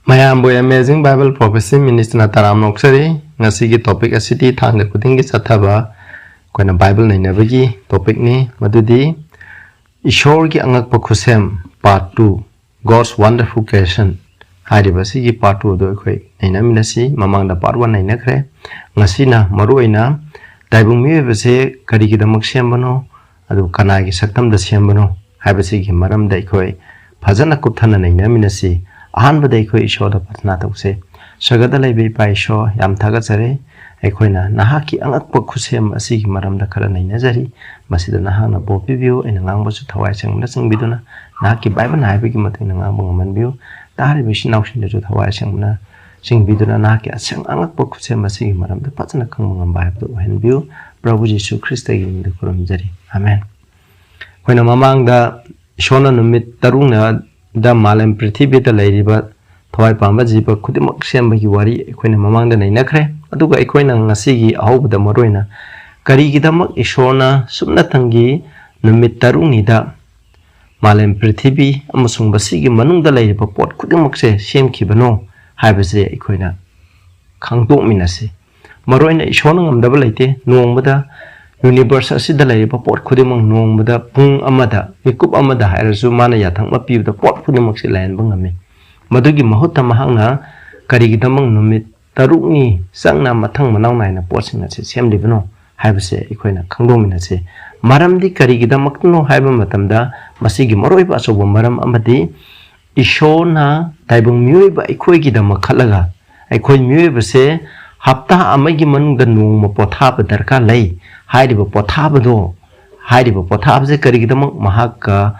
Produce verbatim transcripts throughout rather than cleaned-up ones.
ꯃꯌꯥꯝꯕꯨ Amazing Bible Prophecy Ministryꯅ ꯇꯔꯥꯝꯅ ꯑꯣꯛꯆꯔꯤ꯫ ꯉꯁꯤꯒꯤ topic ꯑꯁꯤꯗꯤ ꯊꯥꯡꯖ ꯈꯨꯗꯤꯡꯒꯤ ꯆꯠꯊꯕ ꯑꯩꯈꯣꯏꯅ Bible ꯅꯩꯅꯕꯒꯤ topicꯅꯤ, ꯃꯗꯨꯗꯤ ꯏꯁꯣꯔꯒꯤ ꯑꯉꯛꯄ ꯈꯨꯠꯁꯦꯝ, part two, God's Wonderful Creation ꯍꯥꯏꯔꯤꯕ ꯑꯁꯤꯒꯤ part two ꯑꯗꯨ ꯑꯩꯈꯣꯏ ꯅꯩꯅꯃꯤꯟꯅꯁꯤ꯫ ꯃꯃꯥꯡꯗ part one ꯅꯩꯅꯈ꯭ꯔꯦ꯫ ꯉꯁꯤꯅ ꯃꯔꯨꯑꯣꯏꯅ ꯇꯥꯏꯕꯪ ꯃꯤꯑꯣꯏꯕꯁꯦ ꯀꯔꯤꯒꯤꯗꯃꯛ ꯁꯦꯝꯕꯅꯣ, ꯑꯗꯨ ꯀꯅꯥꯒꯤ ꯁꯛꯇꯝꯗ ꯁꯦꯝꯕꯅꯣ ꯍꯥꯏꯕꯁꯤꯒꯤ ꯃꯔꯝꯗ ꯑꯩꯈꯣꯏ ꯐꯖꯅ ꯀꯨꯞꯊꯅ ꯅꯩꯅꯃꯤꯟꯅꯁꯤ꯫ ꯑꯍꯥꯟꯕꯗ ꯑꯩꯈꯣꯏ ꯏꯁꯣꯔꯗ ꯄ꯭ꯔꯊꯅꯥ ꯇꯧꯁꯦ꯫ ꯁ꯭ꯋꯔꯒꯗ ꯂꯩꯕ ꯏꯄꯥ ꯏꯁꯣꯔ, ꯌꯥꯝ ꯊꯥꯒꯠꯆꯔꯦ꯫ ꯑꯩꯈꯣꯏꯅ ꯅꯍꯥꯛꯀꯤ ꯑꯉꯛꯄ ꯈꯨꯠꯁꯦꯝ ꯑꯁꯤꯒꯤ ꯃꯔꯝꯗ ꯈꯔ ꯅꯩꯅꯖꯔꯤ꯫ ꯃꯁꯤꯗ ꯅꯍꯥꯛꯅ ꯕꯣꯔ ꯄꯤꯕꯤꯌꯨ꯫ ꯑꯩꯅ ꯉꯥꯡꯕꯁꯨ ꯊꯋꯥꯏ ꯑꯁꯦꯡꯕꯅ ꯆꯤꯡꯕꯤꯗꯨꯅ ꯅꯍꯥꯛꯀꯤ Bibleꯅ ꯍꯥꯏꯕꯒꯤ ꯃꯇꯨꯡ ꯏꯟꯅ ꯉꯥꯡꯕ ꯉꯝꯍꯟꯕꯤꯌꯨ꯫ ꯇꯥꯔꯤꯕ ꯏꯆꯤꯟ ꯏꯅꯥꯎꯁꯤꯡꯗꯁꯨ ꯊꯋꯥꯏ ꯑꯁꯦꯡꯕꯅ ꯆꯤꯡꯕꯤꯗꯨꯅ ꯅꯍꯥꯛꯀꯤ ꯑꯁꯦꯡ ꯑꯉꯛꯄ ꯈꯨꯠꯁꯦꯝ ꯑꯁꯤꯒꯤ ꯃꯔꯝꯗ ꯐꯖꯅ ꯈꯪꯕ ꯉꯝꯕ ꯍꯥꯏꯕꯗꯨ ꯑꯣꯏꯍꯟꯕꯤꯌꯨ꯫ ꯄ꯭ꯔꯚꯨ ꯖꯤꯁꯨ ꯈ꯭ꯔꯤꯁꯇꯒꯤ ꯃꯤꯡꯗ ꯈꯨꯔꯨꯝꯖꯔꯤ, ꯑꯃꯦꯟ꯫ ꯑꯩꯈꯣꯏꯅ ꯃꯃꯥꯡꯗ ꯏꯁꯣꯔꯅ ꯅꯨꯃꯤꯠ ꯇꯔꯨꯛꯅꯤꯗ ꯃꯥꯂꯦꯝ ꯄ꯭ꯔꯤꯊꯤꯕꯤꯗ ꯂꯩꯔꯤꯕ ꯊꯋꯥꯏ ꯄꯥꯟꯕ ꯖꯤꯕ ꯈꯨꯗꯤꯡꯃꯛ ꯁꯦꯝꯕꯒꯤ ꯋꯥꯔꯤ ꯑꯩꯈꯣꯏꯅ ꯃꯃꯥꯡꯗ ꯅꯩꯅꯈ꯭ꯔꯦ꯫ ꯑꯗꯨꯒ ꯑꯩꯈꯣꯏꯅ ꯉꯁꯤꯒꯤ ꯑꯍꯧꯕꯗ ꯃꯔꯨꯑꯣꯏꯅ ꯀꯔꯤꯒꯤꯗꯃꯛ ꯏꯁꯣꯔꯅ ꯁꯨꯞꯅꯇꯪꯒꯤ ꯅꯨꯃꯤꯠ ꯇꯔꯨꯛꯅꯤꯗ ꯃꯥꯂꯦꯝ ꯄ꯭ꯔꯤꯊꯤꯕꯤ ꯑꯃꯁꯨꯡ ꯃꯁꯤꯒꯤ ꯃꯅꯨꯡꯗ ꯂꯩꯔꯤꯕ ꯄꯣꯠ ꯈꯨꯗꯤꯡꯃꯛꯁꯦ ꯁꯦꯝꯈꯤꯕꯅꯣ ꯍꯥꯏꯕꯁꯦ ꯑꯩꯈꯣꯏꯅ ꯈꯪꯗꯣꯛꯃꯤꯟꯅꯁꯤ꯫ ꯃꯔꯨꯑꯣꯏꯅ ꯏꯁꯣꯔꯅ ꯉꯝꯗꯕ ꯂꯩꯇꯦ꯫ ꯅꯣꯡꯃꯗ universe ꯑꯁꯤꯗ ꯂꯩꯔꯤꯕ ꯄꯣꯠ ꯈꯨꯗꯤꯡꯃꯛ ꯅꯣꯡꯃꯗ ꯄꯨꯡ ꯑꯃꯗ, ꯃꯤꯀꯨꯞ ꯑꯃꯗ ꯍꯥꯏꯔꯁꯨ, ꯃꯥꯅ ꯌꯥꯊꯪ ꯑꯃ ꯄꯤꯕꯗ ꯄꯣꯠ ꯈꯨꯗꯤꯡꯃꯛꯁꯦ ꯂꯩꯍꯟꯕ ꯉꯝꯃꯤ꯫ ꯃꯗꯨꯒꯤ ꯃꯍꯨꯠꯇ ꯃꯍꯥꯛꯅ ꯀꯔꯤꯒꯤꯗꯃꯛ ꯅꯨꯃꯤꯠ ꯇꯔꯨꯛꯅꯤ ꯆꯪꯅ ꯃꯊꯪ ꯃꯅꯥꯎ ꯅꯥꯏꯅ ꯄꯣꯠꯁꯤꯡ ꯑꯁꯤ ꯁꯦꯝꯂꯤꯕꯅꯣ ꯍꯥꯏꯕꯁꯦ ꯑꯩꯈꯣꯏꯅ ꯈꯪꯗꯣꯛꯃꯤꯟꯅꯁꯤ꯫ ꯃꯔꯝꯗꯤ ꯀꯔꯤꯒꯤꯗꯃꯛꯇꯅꯣ ꯍꯥꯏꯕ ꯃꯇꯝꯗ, ꯃꯁꯤꯒꯤ ꯃꯔꯨꯑꯣꯏꯕ ꯑꯆꯧꯕ ꯃꯔꯝ ꯑꯃꯗꯤ ꯏꯁꯣꯔꯅ ꯇꯥꯏꯕꯪ ꯃꯤꯑꯣꯏꯕ ꯑꯩꯈꯣꯏꯒꯤꯗꯃꯛ ꯈꯜꯂꯒ, ꯑꯩꯈꯣꯏ ꯃꯤꯑꯣꯏꯕꯁꯦ ꯍꯞꯇꯥ ꯑꯃꯒꯤ ꯃꯅꯨꯡꯗ ꯅꯣꯡꯃ ꯄꯣꯊꯥꯕ ꯗꯔꯀꯥꯔ ꯂꯩ꯫ ꯍꯥꯏꯔꯤꯕ ꯄꯣꯊꯥꯕꯗꯣ, ꯍꯥꯏꯔꯤꯕ ꯄꯣꯊꯥꯕꯁꯦ ꯀꯔꯤꯒꯤꯗꯃꯛ? ꯃꯍꯥꯛꯀ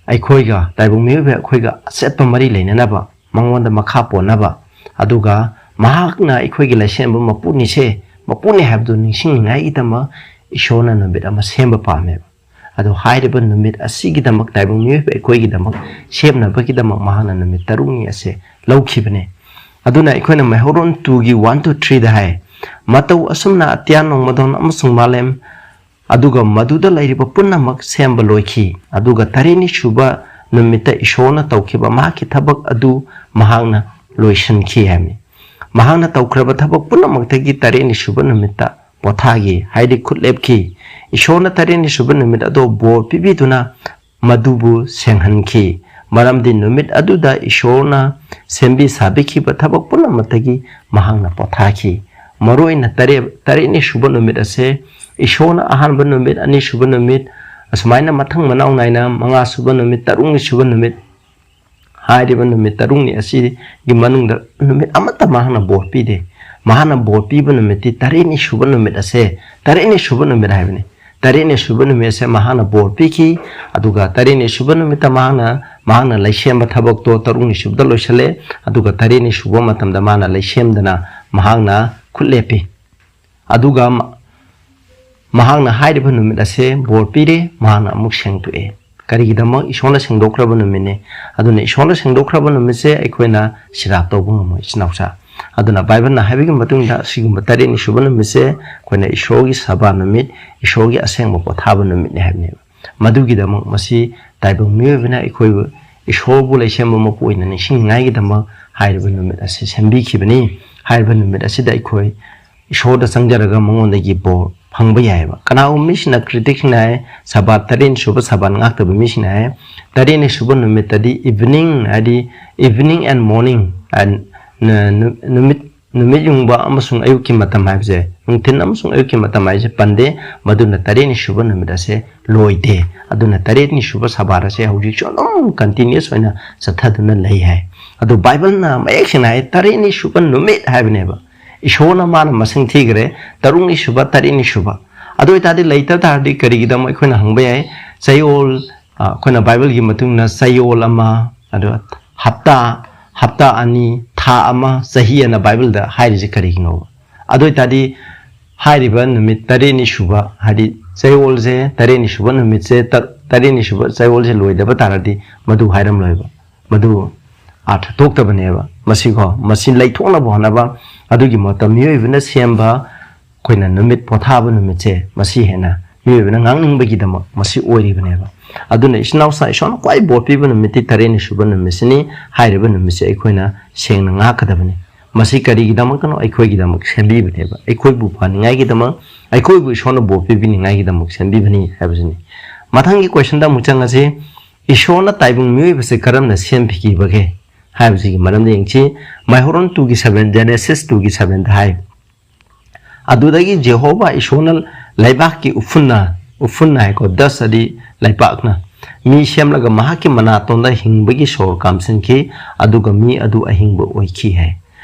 ꯑꯩꯈꯣꯏꯒ, ꯇꯥꯏꯕꯪ ꯃꯤꯑꯣꯏꯕ ꯑꯩꯈꯣꯏꯒ ꯑꯆꯦꯠꯄ ꯃꯔꯤ ꯂꯩꯅꯅꯕ, ꯃꯉꯣꯟꯗ ꯃꯈꯥ ꯄꯣꯟꯅꯕ, ꯑꯗꯨꯒ ꯃꯍꯥꯛꯅ ꯑꯩꯈꯣꯏꯒꯤ ꯂꯩꯁꯦꯝꯕ ꯃꯄꯨꯅꯤꯁꯦ, ꯃꯄꯨꯅꯤ ꯍꯥꯏꯕꯗꯨ ꯅꯤꯡꯁꯤꯡꯅꯤꯡꯉꯥꯏꯒꯤꯗꯃꯛ ꯏꯁꯣꯔꯅ ꯅꯨꯃꯤꯠ ꯑꯃ ꯁꯦꯝꯕ ꯄꯥꯝꯃꯦꯕ꯫ ꯑꯗꯣ ꯍꯥꯏꯔꯤꯕ ꯅꯨꯃꯤꯠ ꯑꯁꯤꯒꯤꯗꯃꯛ, ꯇꯥꯏꯕꯪ ꯃꯤꯑꯣꯏꯕ ꯑꯩꯈꯣꯏꯒꯤꯗꯃꯛ ꯁꯦꯝꯅꯕꯒꯤꯗꯃꯛ ꯃꯍꯥꯛꯅ ꯅꯨꯃꯤꯠ ꯇꯔꯨꯛꯅꯤ ꯑꯁꯦ ꯂꯧꯈꯤꯕꯅꯦ꯫ ꯑꯗꯨꯅ ꯑꯩꯈꯣꯏꯅ ꯃꯩꯍꯧꯔꯣꯟ two ꯒꯤ one to three ꯗ ꯍꯥꯏ, "ꯃꯇꯧ ꯑꯁꯨꯝꯅ ꯑꯇꯤꯌꯥ ꯅꯣꯡꯃꯗꯣꯟ ꯑꯃꯁꯨꯡ ꯃꯥꯂꯦꯝ, ꯑꯗꯨꯒ ꯃꯗꯨꯗ ꯂꯩꯔꯤꯕ ꯄꯨꯝꯅꯃꯛ ꯁꯦꯝꯕ ꯂꯣꯏꯈꯤ꯫ ꯑꯗꯨꯒ ꯇꯔꯦꯠꯅꯤ ꯁꯨꯕ ꯅꯨꯃꯤꯠꯇ ꯏꯁꯣꯔꯅ ꯇꯧꯈꯤꯕ ꯃꯍꯥꯛꯀꯤ ꯊꯕꯛ ꯑꯗꯨ ꯃꯍꯥꯛꯅ ꯂꯣꯏꯁꯤꯟꯈꯤ ꯍꯥꯏꯕꯅꯤ꯫ ꯃꯍꯥꯛꯅ ꯇꯧꯈ꯭ꯔꯕ ꯊꯕꯛ ꯄꯨꯝꯅꯃꯛꯇꯒꯤ ꯇꯔꯦꯠꯅꯤ ꯁꯨꯕ ꯅꯨꯃꯤꯠꯇ ꯄꯣꯊꯥꯈꯤ, ꯍꯥꯏꯗꯤ ꯈꯨꯠ ꯂꯦꯞꯈꯤ꯫ ꯏꯁꯣꯔꯅ ꯇꯔꯦꯠꯅꯤ ꯁꯨꯕ ꯅꯨꯃꯤꯠ ꯑꯗꯣ ꯕꯣꯔ ꯄꯤꯕꯤꯗꯨꯅ ꯃꯗꯨꯕꯨ ꯁꯦꯡꯍꯟꯈꯤ, ꯃꯔꯝꯗꯤ ꯅꯨꯃꯤꯠ ꯑꯗꯨꯗ ꯏꯁꯣꯔꯅ ꯁꯦꯝꯕꯤ ꯁꯥꯕꯤꯈꯤꯕ ꯊꯕꯛ ꯄꯨꯝꯅꯃꯛꯇꯒꯤ ꯃꯍꯥꯛꯅ ꯄꯣꯊꯥꯈꯤ꯫ ꯃꯔꯨꯑꯣꯏꯅ ꯇꯔꯦꯠ, ꯇꯔꯦꯠꯅꯤ ꯁꯨꯕ ꯅꯨꯃꯤꯠ ꯑꯁꯦ ꯏꯁꯣꯔꯅ ꯑꯍꯥꯟꯕ ꯅꯨꯃꯤꯠ, ꯑꯅꯤꯁꯨꯕ ꯅꯨꯃꯤꯠ, ꯑꯁꯨꯃꯥꯏꯅ ꯃꯊꯪ ꯃꯅꯥꯎ ꯅꯥꯏꯅ ꯃꯉꯥꯁꯨꯕ ꯅꯨꯃꯤꯠ, ꯇꯔꯨꯛꯅꯤ ꯁꯨꯕ ꯅꯨꯃꯤꯠ, ꯍꯥꯏꯔꯤꯕ ꯅꯨꯃꯤꯠ ꯇꯔꯨꯛꯅꯤ ꯑꯁꯤꯒꯤ ꯃꯅꯨꯡꯗ ꯅꯨꯃꯤꯠ ꯑꯃꯠꯇ ꯃꯍꯥꯛꯅ ꯕꯣꯔ ꯄꯤꯗꯦ꯫ ꯃꯍꯥꯛꯅ ꯕꯣꯔ ꯄꯤꯕ ꯅꯨꯃꯤꯠꯇꯤ ꯇꯔꯦꯠꯅꯤ ꯁꯨꯕ ꯅꯨꯃꯤꯠ ꯑꯁꯦ, ꯇꯔꯦꯠꯅꯤ ꯁꯨꯕ ꯅꯨꯃꯤꯠ ꯍꯥꯏꯕꯅꯤ꯫ ꯇꯔꯦꯠꯅꯤ ꯁꯨꯕ ꯅꯨꯃꯤꯠꯁꯦ ꯃꯍꯥꯛꯅ ꯕꯣꯔ ꯄꯤꯈꯤ꯫ ꯑꯗꯨꯒ ꯇꯔꯦꯠꯅꯤ ꯁꯨꯕ ꯅꯨꯃꯤꯠꯇ ꯃꯍꯥꯛꯅ, ꯃꯍꯥꯛꯅ ꯂꯩꯁꯦꯝꯕ ꯊꯕꯛꯇꯣ ꯇꯔꯨꯛꯅꯤ ꯁꯨꯕꯗ ꯂꯣꯏꯁꯤꯜꯂꯦ꯫ ꯑꯗꯨꯒ ꯇꯔꯦꯠꯅꯤ ꯁꯨꯕ ꯃꯇꯝꯗ ꯃꯥꯅ ꯂꯩꯁꯦꯝꯗꯅ ꯃꯍꯥꯛꯅ ꯈꯨꯠ ꯂꯦꯞꯄꯤ꯫ ꯑꯗꯨꯒ ꯃ-, ꯃꯍꯥꯛꯅ ꯍꯥꯏꯔꯤꯕ ꯅꯨꯃꯤꯠ ꯑꯁꯦ ꯕꯣꯔ ꯄꯤꯔꯦ, ꯃꯍꯥꯛꯅ ꯑꯃꯨꯛ ꯁꯦꯡꯗꯣꯛꯑꯦ꯫ ꯀꯔꯤꯒꯤꯗꯃꯛ? ꯏꯁꯣꯔꯅ ꯁꯦꯡꯗꯣꯛꯈ꯭ꯔꯕ ꯅꯨꯃꯤꯠꯅꯤ꯫ ꯑꯗꯨꯅ ꯏꯁꯣꯔꯅ ꯁꯦꯡꯗꯣꯛꯈ꯭ꯔꯕ ꯅꯨꯃꯤꯠꯁꯦ ꯑꯩꯈꯣꯏꯅ ꯁꯤꯔꯥꯞ ꯇꯧꯕ ꯉꯝꯃꯣꯏ, ꯏꯆꯤꯟ ꯏꯅꯥꯎꯁꯥ꯫ ꯑꯗꯨꯅ ꯕꯥꯏꯕꯜꯅ ꯍꯥꯏꯕꯒꯤ ꯃꯇꯨꯡ ꯏꯟꯅ ꯑꯁꯤꯒꯨꯝꯕ ꯇꯔꯦꯠꯅꯤ ꯁꯨꯕ ꯅꯨꯃꯤꯠꯁꯦ ꯑꯩꯈꯣꯏꯅ ꯏꯁꯣꯔꯒꯤ ꯁꯕꯥ ꯅꯨꯃꯤꯠ, ꯏꯁꯣꯔꯒꯤ ꯑꯁꯦꯡꯕ ꯄꯣꯊꯥꯕ ꯅꯨꯃꯤꯠꯅꯤ ꯍꯥꯏꯕꯅꯦꯕ꯫ ꯃꯗꯨꯒꯤꯗꯃꯛ ꯃꯁꯤ ꯇꯥꯏꯕꯪ ꯃꯤꯑꯣꯏꯕꯅ ꯑꯩꯈꯣꯏꯕꯨ ꯏꯁꯣꯔꯕꯨ ꯂꯩꯁꯦꯝꯕ ꯃꯄꯨ ꯑꯣꯏꯅ ꯅꯤꯡꯁꯤꯡꯅꯤꯡꯉꯥꯏꯒꯤꯗꯃꯛ ꯍꯥꯏꯔꯤꯕ ꯅꯨꯃꯤꯠ ꯑꯁꯤ ꯁꯦꯝꯕꯤꯈꯤꯕꯅꯤ꯫ ꯍꯥꯏꯔꯤꯕ ꯅꯨꯃꯤꯠ ꯑꯁꯤꯗ ꯑꯩꯈꯣꯏ ꯏꯁꯣꯔꯗ ꯆꯪꯖꯔꯒ ꯃꯉꯣꯟꯗꯒꯤ ꯕꯣꯔ ꯐꯪꯕ ꯌꯥꯏꯑꯕ꯫ ꯀꯅꯥꯒꯨꯝꯕ ꯃꯤꯁꯤꯡꯅ, ꯀ꯭ꯔꯤꯇꯤꯛꯁꯤꯡꯅ ꯍꯥꯏ, ꯁꯕꯥꯠ ꯇꯔꯦꯠꯅꯤ ꯁꯨꯕ ꯁꯕꯥꯠ ꯉꯥꯛꯇꯕ ꯃꯤꯁꯤꯡꯅ ꯍꯥꯏ, ꯇꯔꯦꯠꯅꯤ ꯁꯨꯕ ꯅꯨꯃꯤꯠꯇꯗꯤ evening, ꯍꯥꯏꯗꯤ evening and morning, ꯑ, ꯅ-, ꯅꯨ-, ꯅꯨꯃꯤꯠ, ꯅꯨꯃꯤꯠ ꯌꯨꯡꯕ ꯑꯃꯁꯨꯡ ꯑꯌꯨꯛꯀꯤ ꯃꯇꯝ ꯍꯥꯏꯕꯁꯦ, ꯅꯨꯡꯊꯤꯜ ꯑꯃꯁꯨꯡ ꯑꯌꯨꯛꯀꯤ ꯃꯇꯝ ꯍꯥꯏꯕꯁꯦ ꯄꯟꯗꯦ꯫ ꯃꯗꯨꯅ ꯇꯔꯦꯠꯅꯤ ꯁꯨꯕ ꯅꯨꯃꯤꯠ ꯑꯁꯦ ꯂꯣꯏꯗꯦ꯫ ꯑꯗꯨꯅ ꯇꯔꯦꯠꯅꯤ ꯁꯨꯕ ꯁꯕꯥꯠ ꯑꯁꯦ ꯍꯧꯖꯤꯛꯁꯨ ꯑꯗꯨꯝ continuous ꯑꯣꯏꯅ ꯆꯠꯊꯗꯨꯅ ꯂꯩ ꯍꯥꯏ꯫ ꯑꯗꯨ ꯕꯥꯏꯕꯜꯅ ꯃꯌꯦꯛ ꯁꯦꯡꯅ ꯍꯥꯏ, ꯇꯔꯦꯠꯅꯤ ꯁꯨꯕ ꯅꯨꯃꯤꯠ ꯍꯥꯏꯕꯅꯦꯕ꯫ ꯏꯁꯣꯔꯅ ꯃꯥꯅ ꯃꯁꯤꯡ ꯊꯤꯈ꯭ꯔꯦ, ꯇꯔꯨꯛꯅꯤ ꯁꯨꯕ, ꯇꯔꯦꯠꯅꯤ ꯁꯨꯕ꯫ ꯑꯗꯨ ꯑꯣꯏꯇꯥꯔꯗꯤ ꯂꯩꯇ ꯇꯥꯔꯗꯤ ꯀꯔꯤꯒꯤꯗꯃꯛ? ꯑꯩꯈꯣꯏꯅ ꯍꯪꯕ ꯌꯥꯏ꯫ ꯆꯌꯣꯜ, ꯑ, ꯑꯩꯈꯣꯏꯅ ꯕꯥꯏꯕꯜꯒꯤ ꯃꯇꯨꯡ ꯏꯟꯅ ꯆꯌꯣꯜ ꯑꯃ, ꯑꯗꯨꯒ ꯍꯞꯇꯥ, ꯍꯞꯇꯥ ꯑꯅꯤ, ꯊꯥ ꯑꯃ, ꯆꯍꯤ ꯑꯅ ꯕꯥꯏꯕꯜꯗ ꯍꯥꯏꯔꯤꯁꯦ ꯀꯔꯤꯒꯤꯅꯣꯕ? ꯑꯗꯨ ꯑꯣꯏꯇꯥꯔꯗꯤ ꯍꯥꯏꯔꯤꯕ ꯅꯨꯃꯤꯠ ꯇꯔꯦꯠꯅꯤ ꯁꯨꯕ, ꯍꯥꯏꯗꯤ ꯆꯌꯣꯜꯁꯦ ꯇꯔꯦꯠꯅꯤ ꯁꯨꯕ ꯅꯨꯃꯤꯠꯁꯦ, ꯇ-, ꯇꯔꯦꯠꯅꯤ ꯁꯨꯕ ꯆꯌꯣꯜꯁꯦ ꯂꯣꯏꯗꯕ ꯇꯥꯔꯗꯤ ꯃꯗꯨ ꯍꯥꯏꯔꯝꯂꯣꯏꯕ꯫ ꯃꯗꯨ ꯑꯥꯔꯊ ꯊꯣꯛꯇꯕꯅꯦꯕ꯫ ꯃꯁꯤꯀꯣ, ꯃꯁꯤ ꯂꯩꯊꯣꯛꯅꯕ ꯍꯣꯠꯅꯕ, ꯑꯗꯨꯒꯤ ꯃꯍꯨꯠꯇ ꯃꯤꯑꯣꯏꯕꯅ ꯁꯦꯝꯕ ꯑꯩꯈꯣꯏꯅ ꯅꯨꯃꯤꯠ ꯄꯣꯊꯥꯕ ꯅꯨꯃꯤꯠꯁꯦ, ꯃꯁꯤ ꯍꯦꯟꯅ ꯃꯤꯑꯣꯏꯕꯅ ꯉꯥꯡꯅꯤꯡꯕꯒꯤꯗꯃꯛ ꯃꯁꯤ ꯑꯣꯏꯔꯤꯕꯅꯦꯕ꯫ ꯑꯗꯨꯅ ꯏꯆꯤꯟ ꯏꯅꯥꯎꯁꯥ, ꯏꯁꯣꯔꯅ ꯈ꯭ꯋꯥꯏ ꯕꯣꯔ ꯄꯤꯕ ꯅꯨꯃꯤꯠꯇꯤ ꯇꯔꯦꯠꯅꯤ ꯁꯨꯕ ꯅꯨꯃꯤꯠꯁꯤꯅꯤ꯫ ꯍꯥꯏꯔꯤꯕ ꯅꯨꯃꯤꯠꯁꯦ ꯑꯩꯈꯣꯏꯅ ꯁꯦꯡꯅ ꯉꯥꯛꯀꯗꯕꯅꯤ꯫ ꯃꯁꯤ ꯀꯔꯤꯒꯤꯗꯃꯛꯇꯅꯣ? ꯑꯩꯈꯣꯏꯒꯤꯗꯃꯛ ꯁꯦꯝꯕꯤꯕꯅꯦꯕ꯫ ꯑꯩꯈꯣꯏꯕꯨ ꯐꯅꯤꯡꯉꯥꯏꯒꯤꯗꯃꯛ, ꯑꯩꯈꯣꯏꯕꯨ ꯏꯁꯣꯔꯅ ꯕꯣꯔ ꯄꯤꯕꯤꯅꯤꯡꯉꯥꯏꯒꯤꯗꯃꯛ ꯁꯦꯝꯕꯤꯕꯅꯤ ꯍꯥꯏꯕꯁꯤꯅꯤ꯫ ꯃꯊꯪꯒꯤ ꯀꯣꯏꯁꯟꯗ ꯑꯃꯨꯛ ꯆꯪꯉꯁꯤ꯫ ꯏꯁꯣꯔꯅ ꯇꯥꯏꯕꯪ ꯃꯤꯑꯣꯏꯕꯁꯦ ꯀꯔꯝꯅ ꯁꯦꯝꯕꯤꯈꯤꯕꯒꯦ ꯍꯥꯏꯕꯁꯤꯒꯤ ꯃꯔꯝꯗ ꯌꯦꯡꯁꯤ꯫ ꯃꯩꯍꯧꯔꯣꯟ ꯇꯨꯒꯤ ꯁꯚꯦꯟ, ꯖꯦꯅꯦꯁꯤꯁ ꯇꯨꯒꯤ ꯁꯚꯦꯟꯗ ꯍꯥꯏ, "ꯑꯗꯨꯗꯒꯤ ꯖꯦꯍꯣꯚꯥ ꯏꯁꯣꯔꯅ ꯂꯩꯕꯥꯛꯀꯤ ꯎꯐꯨꯟꯅ", ꯎꯐꯨꯟꯅ ꯍꯥꯏꯀꯣ, ꯗꯁ ꯑꯗꯤ ꯂꯩꯄꯥꯛꯅ, "ꯃꯤ ꯁꯦꯝꯂꯒ ꯃꯍꯥꯛꯀꯤ ꯃꯅꯥꯇꯣꯟꯗ ꯍꯤꯡꯕꯒꯤ ꯁꯣꯔ ꯀꯥꯝꯁꯤꯟꯈꯤ, ꯑꯗꯨꯒ ꯃꯤ ꯑꯗꯨ ꯑꯍꯤꯡꯕ ꯑꯣꯏꯈꯤ" ꯍꯥꯏ꯫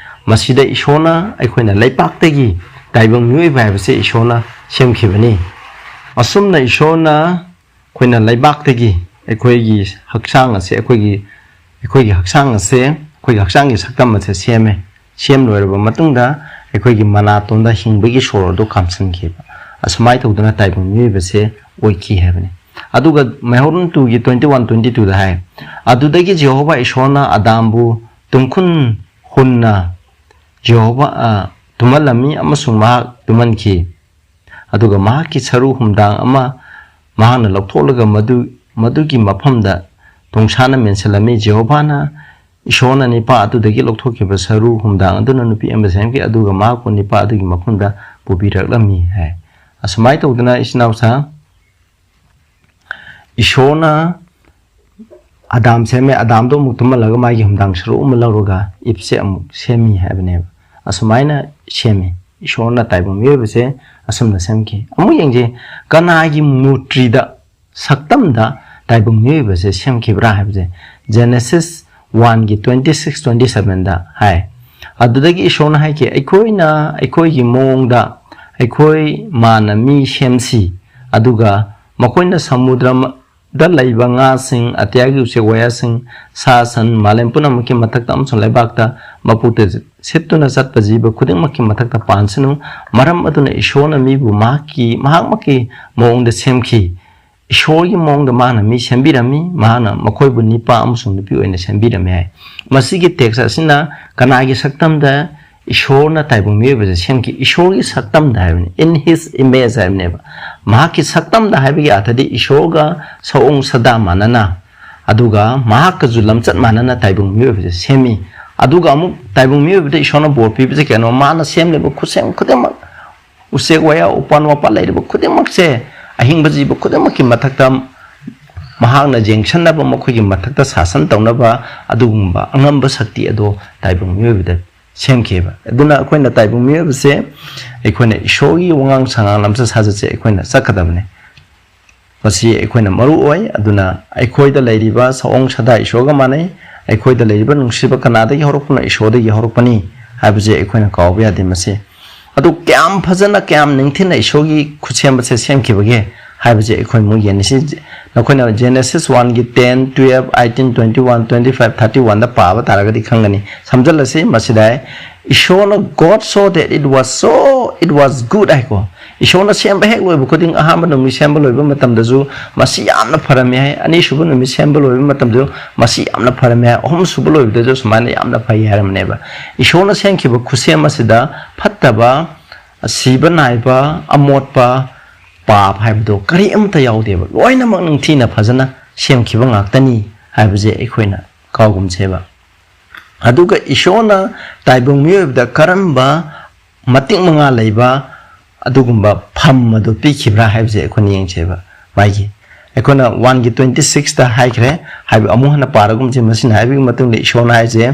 ꯃꯁꯤꯗ ꯏꯁꯣꯔꯅ ꯑꯩꯈꯣꯏꯅ ꯂꯩꯄꯥꯛꯇꯒꯤ ꯇꯥꯏꯕꯪ ꯃꯤꯑꯣꯏꯕ ꯍꯥꯏꯕꯁꯦ ꯏꯁꯣꯔꯅ ꯁꯦꯝꯈꯤꯕꯅꯤ꯫ ꯑꯁꯨꯝꯅ ꯏꯁꯣꯔꯅ ꯑꯩꯈꯣꯏꯅ ꯂꯩꯕꯥꯛꯇꯒꯤ ꯑꯩꯈꯣꯏꯒꯤ ꯍꯛꯆꯥꯡ ꯑꯁꯦ, ꯑꯩꯈꯣꯏꯒꯤ, ꯑꯩꯈꯣꯏꯒꯤ ꯍꯛꯆꯥꯡ ꯑꯁꯦ, ꯑꯩꯈꯣꯏꯒꯤ ꯍꯛꯆꯥꯡꯒꯤ ꯁꯛꯇꯝ ꯑꯁꯦ ꯁꯦꯝꯃꯦ꯫ ꯁꯦꯝ ꯂꯣꯏꯔꯕ ꯃꯇꯨꯡꯗ ꯑꯩꯈꯣꯏꯒꯤ ꯃꯅꯥꯇꯣꯟꯗ ꯍꯤꯡꯕꯒꯤ ꯁꯣꯔ ꯑꯗꯨ ꯀꯥꯝꯁꯤꯟꯈꯤꯕ꯫ ꯑꯁꯨꯃꯥꯏꯅ ꯇꯧꯗꯅ ꯇꯥꯏꯕꯪ ꯃꯤꯑꯣꯏꯕꯁꯦ ꯑꯣꯏꯈꯤ ꯍꯥꯏꯕꯅꯤ꯫ ꯑꯗꯨꯒ ꯃꯩꯍꯧꯔꯣꯟ ꯇꯨꯒꯤ ꯇ꯭ꯋꯦꯟꯇꯤ ꯋꯥꯟ, ꯇ꯭ꯋꯦꯟꯇꯤ ꯇꯨꯗ ꯍꯥꯏ, "ꯑꯗꯨꯗꯒꯤ ꯖꯦꯍꯣꯚꯥ ꯏꯁꯣꯔꯅ ꯑꯗꯥꯝꯕꯨ ꯇꯨꯝꯈꯨꯟ ꯍꯨꯟꯅ ꯖꯦꯍꯣꯚꯥ, ꯑ, ꯇꯨꯝꯍꯜꯂꯝꯃꯤ ꯑꯃꯁꯨꯡ ꯃꯍꯥꯛ ꯇꯨꯝꯍꯟꯈꯤ꯫ ꯑꯗꯨꯒ ꯃꯍꯥꯛꯀꯤ ꯁꯔꯨ ꯍꯨꯝꯗꯥꯡ ꯑꯃ ꯃꯍꯥꯛꯅ ꯂꯧꯊꯣꯛꯂꯒ ꯃꯗꯨ, ꯃꯗꯨꯒꯤ ꯃꯐꯝꯗ ꯇꯣꯡꯁꯥꯅ ꯃꯦꯟꯁꯤꯜꯂꯝꯃꯤ꯫ ꯖꯦꯍꯣꯚꯥꯅ ꯏꯁꯣꯔꯅ ꯅꯤꯄꯥ ꯑꯗꯨꯗꯒꯤ ꯂꯧꯊꯣꯛꯈꯤꯕ ꯁꯔꯨ ꯍꯨꯝꯗꯥꯡ ꯑꯗꯨꯅ ꯅꯨꯄꯤ ꯑꯃ ꯁꯦꯝꯈꯤ, ꯑꯗꯨꯒ ꯃꯍꯥꯛꯄꯨ ꯅꯤꯄꯥ ꯑꯗꯨꯒꯤ ꯃꯐꯝꯗ ꯄꯨꯕꯤꯔꯛꯂꯝꯃꯤ" ꯍꯥꯏ꯫ ꯑꯁꯨꯃꯥꯏꯅ ꯇꯧꯗꯅ ꯏꯆꯤꯟ ꯏꯅꯥꯎꯁꯥ, ꯏꯁꯣꯔꯅ ꯑꯗꯥꯝ ꯁꯦꯝꯃꯦ, ꯑꯗꯥꯝꯗꯣ ꯑꯃꯨꯛ ꯇꯨꯝꯍꯜꯂꯒ ꯃꯥꯒꯤ ꯍꯨꯝꯗꯥꯡ ꯁꯔꯨꯛ ꯑꯃ ꯂꯧꯔꯒ ꯏꯞꯁꯦ ꯑꯃꯨꯛ ꯁꯦꯝꯃꯤ ꯍꯥꯏꯕꯅꯦꯕ꯫ ꯑꯁꯨꯃꯥꯏꯅ ꯁꯦꯝꯃꯤ꯫ ꯏꯁꯣꯔꯅ ꯇꯥꯏꯕꯪ ꯃꯤꯑꯣꯏꯕꯁꯦ ꯑꯁꯨꯝꯅ ꯁꯦꯝꯈꯤ꯫ ꯑꯃꯨꯛ ꯌꯦꯡꯁꯤ, ꯀꯅꯥꯒꯤ ꯃꯨꯔꯇ꯭ꯔꯤꯗ, ꯁꯛꯇꯝꯗ ꯇꯥꯏꯕꯪ ꯃꯤꯑꯣꯏꯕꯁꯦ ꯁꯦꯝꯈꯤꯕ꯭ꯔꯥ ꯍꯥꯏꯕꯁꯦ ꯖꯦꯅꯦꯁꯤꯁ ꯋꯥꯟꯒꯤ ꯇ꯭ꯋꯦꯟꯇꯤ ꯁꯤꯛꯁ, ꯇ꯭ꯋꯦꯟꯇꯤ ꯁꯚꯦꯟꯗ ꯍꯥꯏ꯫ ꯑꯗꯨꯗꯒꯤ ꯏꯁꯣꯔꯅ ꯍꯥꯏꯈꯤ, "ꯑꯩꯈꯣꯏꯅ ꯑꯩꯈꯣꯏꯒꯤ ꯃꯑꯣꯡꯗ ꯑꯩꯈꯣꯏ ꯃꯥꯟꯅ ꯃꯤ ꯁꯦꯝꯁꯤ, ꯑꯗꯨꯒ ꯃꯈꯣꯏꯅ ꯁꯃꯨꯗ꯭ꯔꯗ ꯂꯩꯕ ꯉꯥꯁꯤꯡ, ꯑꯇꯤꯌꯥꯒꯤ ꯎꯆꯦꯛ ꯋꯥꯌꯥꯁꯤꯡ, ꯁꯥ ꯁꯟ, ꯃꯥꯂꯦꯝ ꯄꯨꯝꯅꯃꯛꯀꯤ ꯃꯊꯛꯇ ꯑꯃꯁꯨꯡ ꯂꯩꯕꯥꯛꯇ ꯃꯄꯨꯛꯇ ꯁꯤꯠꯇꯨꯅ ꯆꯠꯄ ꯖꯤꯕ ꯈꯨꯗꯤꯡꯃꯛꯀꯤ ꯃꯊꯛꯇ ꯄꯥꯟꯁꯅꯨ꯫ ꯃꯔꯝ ꯑꯗꯨꯅ ꯏꯁꯣꯔꯅ ꯃꯤꯕꯨ ꯃꯍꯥꯛꯀꯤ, ꯃꯍꯥꯛꯃꯛꯀꯤ ꯃꯑꯣꯡꯗ ꯁꯦꯝꯈꯤ꯫ ꯏꯁꯣꯔꯒꯤ ꯃꯑꯣꯡꯗ ꯃꯥꯅ ꯃꯤ ꯁꯦꯝꯕꯤꯔꯝꯃꯤ꯫ ꯃꯍꯥꯛꯅ ꯃꯈꯣꯏꯕꯨ ꯅꯤꯄꯥ ꯑꯃꯁꯨꯡ ꯅꯨꯄꯤ ꯑꯣꯏꯅ ꯁꯦꯝꯕꯤꯔꯝꯃꯤ" ꯍꯥꯏ꯫ ꯃꯁꯤꯒꯤ ꯇꯦꯛꯁ ꯑꯁꯤꯅ ꯀꯅꯥꯒꯤ ꯁꯛꯇꯝꯗ ꯏꯁꯣꯔꯅ ꯇꯥꯏꯕꯪ ꯃꯤꯑꯣꯏꯕꯁꯦ ꯁꯦꯝꯈꯤ꯫ ꯏꯁꯣꯔꯒꯤ ꯁꯛꯇꯝꯗ ꯍꯥꯏꯕꯅꯤ, in his image ꯍꯥꯏꯕꯅꯦꯕ꯫ ꯃꯍꯥꯛꯀꯤ ꯁꯛꯇꯝꯗ ꯍꯥꯏꯕꯒꯤ ꯑꯥꯔꯊꯗꯤ ꯏꯁꯣꯔꯒ ꯁꯑꯣꯡ ꯁꯥꯗꯥ ꯃꯥꯟꯅꯅ, ꯑꯗꯨꯒ ꯃꯍꯥꯛꯀꯁꯨ ꯂꯝꯆꯠ ꯃꯥꯟꯅꯅ ꯇꯥꯏꯕꯪ ꯃꯤꯑꯣꯏꯕꯁꯦ ꯁꯦꯝꯃꯤ꯫ ꯑꯗꯨꯒ ꯑꯃꯨꯛ ꯇꯥꯏꯕꯪ ꯃꯤꯑꯣꯏꯕꯗ ꯏꯁꯣꯔꯅ ꯕꯣꯔ ꯄꯤꯕꯁꯦ ꯀꯩꯅꯣ? ꯃꯥꯅ ꯁꯦꯝꯂꯤꯕ ꯈꯨꯠꯁꯦꯝ ꯈꯨꯗꯤꯡꯃꯛ, ꯎꯆꯦꯛ ꯋꯥꯌꯥ, ꯎꯄꯥꯟ ꯋꯥꯄꯥꯟ ꯂꯩꯔꯤꯕ ꯈꯨꯗꯤꯡꯃꯛꯁꯦ, ꯑꯍꯤꯡꯕ ꯖꯤꯕ ꯈꯨꯗꯤꯡꯃꯛꯀꯤ ꯃꯊꯛꯇ ꯃꯍꯥꯛꯅ ꯌꯦꯡꯁꯟꯅꯕ, ꯃꯈꯣꯏꯒꯤ ꯃꯊꯛꯇ ꯁꯥꯁꯟ ꯇꯧꯅꯕ ꯑꯗꯨꯒꯨꯝꯕ ꯑꯉꯝꯕ ꯁꯛꯇꯤ ꯑꯗꯣ ꯇꯥꯏꯕꯪ ꯃꯤꯑꯣꯏꯕꯗ ꯁꯦꯝꯈꯤꯕ꯫ ꯑꯗꯨꯅ ꯑꯩꯈꯣꯏꯅ ꯇꯥꯏꯕꯪ ꯃꯤꯑꯣꯏꯕꯁꯦ, ꯑꯩꯈꯣꯏꯅ ꯏꯁꯣꯔꯒꯤ ꯋꯥꯉꯥꯡ ꯁꯉꯥꯡ, ꯂꯝꯆꯠ ꯁꯥꯖꯠꯁꯦ ꯑꯩꯈꯣꯏꯅ ꯆꯠꯀꯗꯕꯅꯤ꯫ ꯃꯁꯤ ꯑꯩꯈꯣꯏꯅ ꯃꯔꯨ ꯑꯣꯏ꯫ ꯑꯗꯨꯅ ꯑꯩꯈꯣꯏꯗ ꯂꯩꯔꯤꯕ ꯁꯑꯣꯡ ꯁꯥꯗꯥ ꯏꯁꯣꯔꯒ ꯃꯥꯟꯅꯩ꯫ ꯑꯩꯈꯣꯏꯗ ꯂꯩꯔꯤꯕ ꯅꯨꯡꯁꯤꯕ ꯀꯅꯥꯗꯒꯤ ꯍꯧꯔꯛꯄꯅꯣ? ꯏꯁꯣꯔꯗꯒꯤ ꯍꯧꯔꯛꯄꯅꯤ ꯍꯥꯏꯕꯁꯦ ꯑꯩꯈꯣꯏꯅ ꯀꯥꯎꯕ ꯌꯥꯗꯦ꯫ ꯃꯁꯤ ꯑꯗꯨ ꯀꯌꯥꯝ ꯐꯖꯅ, ꯀꯌꯥꯝ ꯅꯤꯡꯊꯤꯅ ꯏꯁꯣꯔꯒꯤ ꯈꯨꯠꯁꯦꯝꯕꯁꯦ ꯁꯦꯝꯈꯤꯕꯒꯦ ꯍꯥꯏꯕꯁꯦ ꯑꯩꯈꯣꯏ ꯑꯃꯨꯛ ꯌꯦꯡꯉꯁꯤ꯫ ꯅꯈꯣꯏꯅ Genesis one ꯒꯤ ten, twelve, eighteen, twenty one, twenty five, thirty one ꯗ ꯄꯥꯕ ꯇꯥꯔꯒꯗꯤ ꯈꯪꯒꯅꯤ꯫ ꯁꯝꯖꯜꯂꯁꯤ ꯃꯁꯤꯗ꯫ ꯏꯁꯣꯔꯅ, "God saw that it was so, it was good" ꯍꯥꯏꯀꯣ꯫ ꯏꯁꯣꯔꯅ ꯁꯦꯝꯕ ꯍꯦꯛ ꯂꯣꯏꯕ ꯈꯨꯗꯤꯡ, ꯑꯍꯥꯟꯕ ꯅꯨꯃꯤꯠ ꯁꯦꯝꯕ ꯂꯣꯏꯕ ꯃꯇꯝꯗꯁꯨ ꯃꯁꯤ ꯌꯥꯝꯅ ꯐꯔꯝꯃꯤ ꯍꯥꯏ, ꯑꯅꯤꯁꯨꯕ ꯅꯨꯃꯤꯠ ꯁꯦꯝꯕ ꯂꯣꯏꯕ ꯃꯇꯝꯗꯁꯨ ꯃꯁꯤ ꯌꯥꯝꯅ ꯐꯔꯝꯃꯤ ꯍꯥꯏ, ꯑꯍꯨꯝꯁꯨꯕ ꯂꯣꯏꯕꯗꯁꯨ ꯁꯨꯃꯥꯏꯅ ꯌꯥꯝꯅ ꯐꯩ ꯍꯥꯏꯔꯝꯅꯦꯕ꯫ ꯏꯁꯣꯔꯅ ꯁꯦꯝꯈꯤꯕ ꯈꯨꯠꯁꯦꯝ ꯑꯁꯤꯗ ꯐꯠꯇꯕ, ꯁꯤꯕ ꯅꯥꯏꯕ, ꯑꯃꯣꯠꯄ, ꯄꯥꯞ ꯍꯥꯏꯕꯗꯣ ꯀꯔꯤ ꯑꯃꯠꯇ ꯌꯥꯎꯗꯦꯕ꯫ ꯂꯣꯏꯅꯃꯛ ꯅꯤꯡꯊꯤꯅ ꯐꯖꯅ ꯁꯦꯝꯈꯤꯕ ꯉꯥꯛꯇꯅꯤ ꯍꯥꯏꯕꯁꯦ ꯑꯩꯈꯣꯏꯅ ꯀꯥꯎꯒꯨꯝꯁꯦꯕ꯫ ꯑꯗꯨꯒ ꯏꯁꯣꯔꯅ ꯇꯥꯏꯕꯪ ꯃꯤꯑꯣꯏꯕꯗ ꯀꯔꯝꯕ ꯃꯇꯤꯛ ꯃꯉꯥ ꯂꯩꯕ ꯑꯗꯨꯒꯨꯝꯕ ꯐꯝ ꯑꯗꯨ ꯄꯤꯈꯤꯕ꯭ꯔꯥ ꯍꯥꯏꯕꯁꯦ ꯑꯩꯈꯣꯏꯅ ꯌꯦꯡꯁꯦꯕ꯫ ꯃꯥꯒꯤ ꯑꯩꯈꯣꯏꯅ one ꯒꯤ twenty six ꯇ ꯍꯥꯏꯈ꯭ꯔꯦ, ꯍꯥꯏꯕ ꯑꯃꯨꯛ ꯍꯟꯅ ꯄꯥꯔꯒꯨꯝꯁꯤ꯫ ꯃꯁꯤꯅ ꯍꯥꯏꯕꯒꯤ ꯃꯇꯨꯡꯗ ꯏꯁꯣꯔꯅ ꯍꯥꯏꯁꯦ,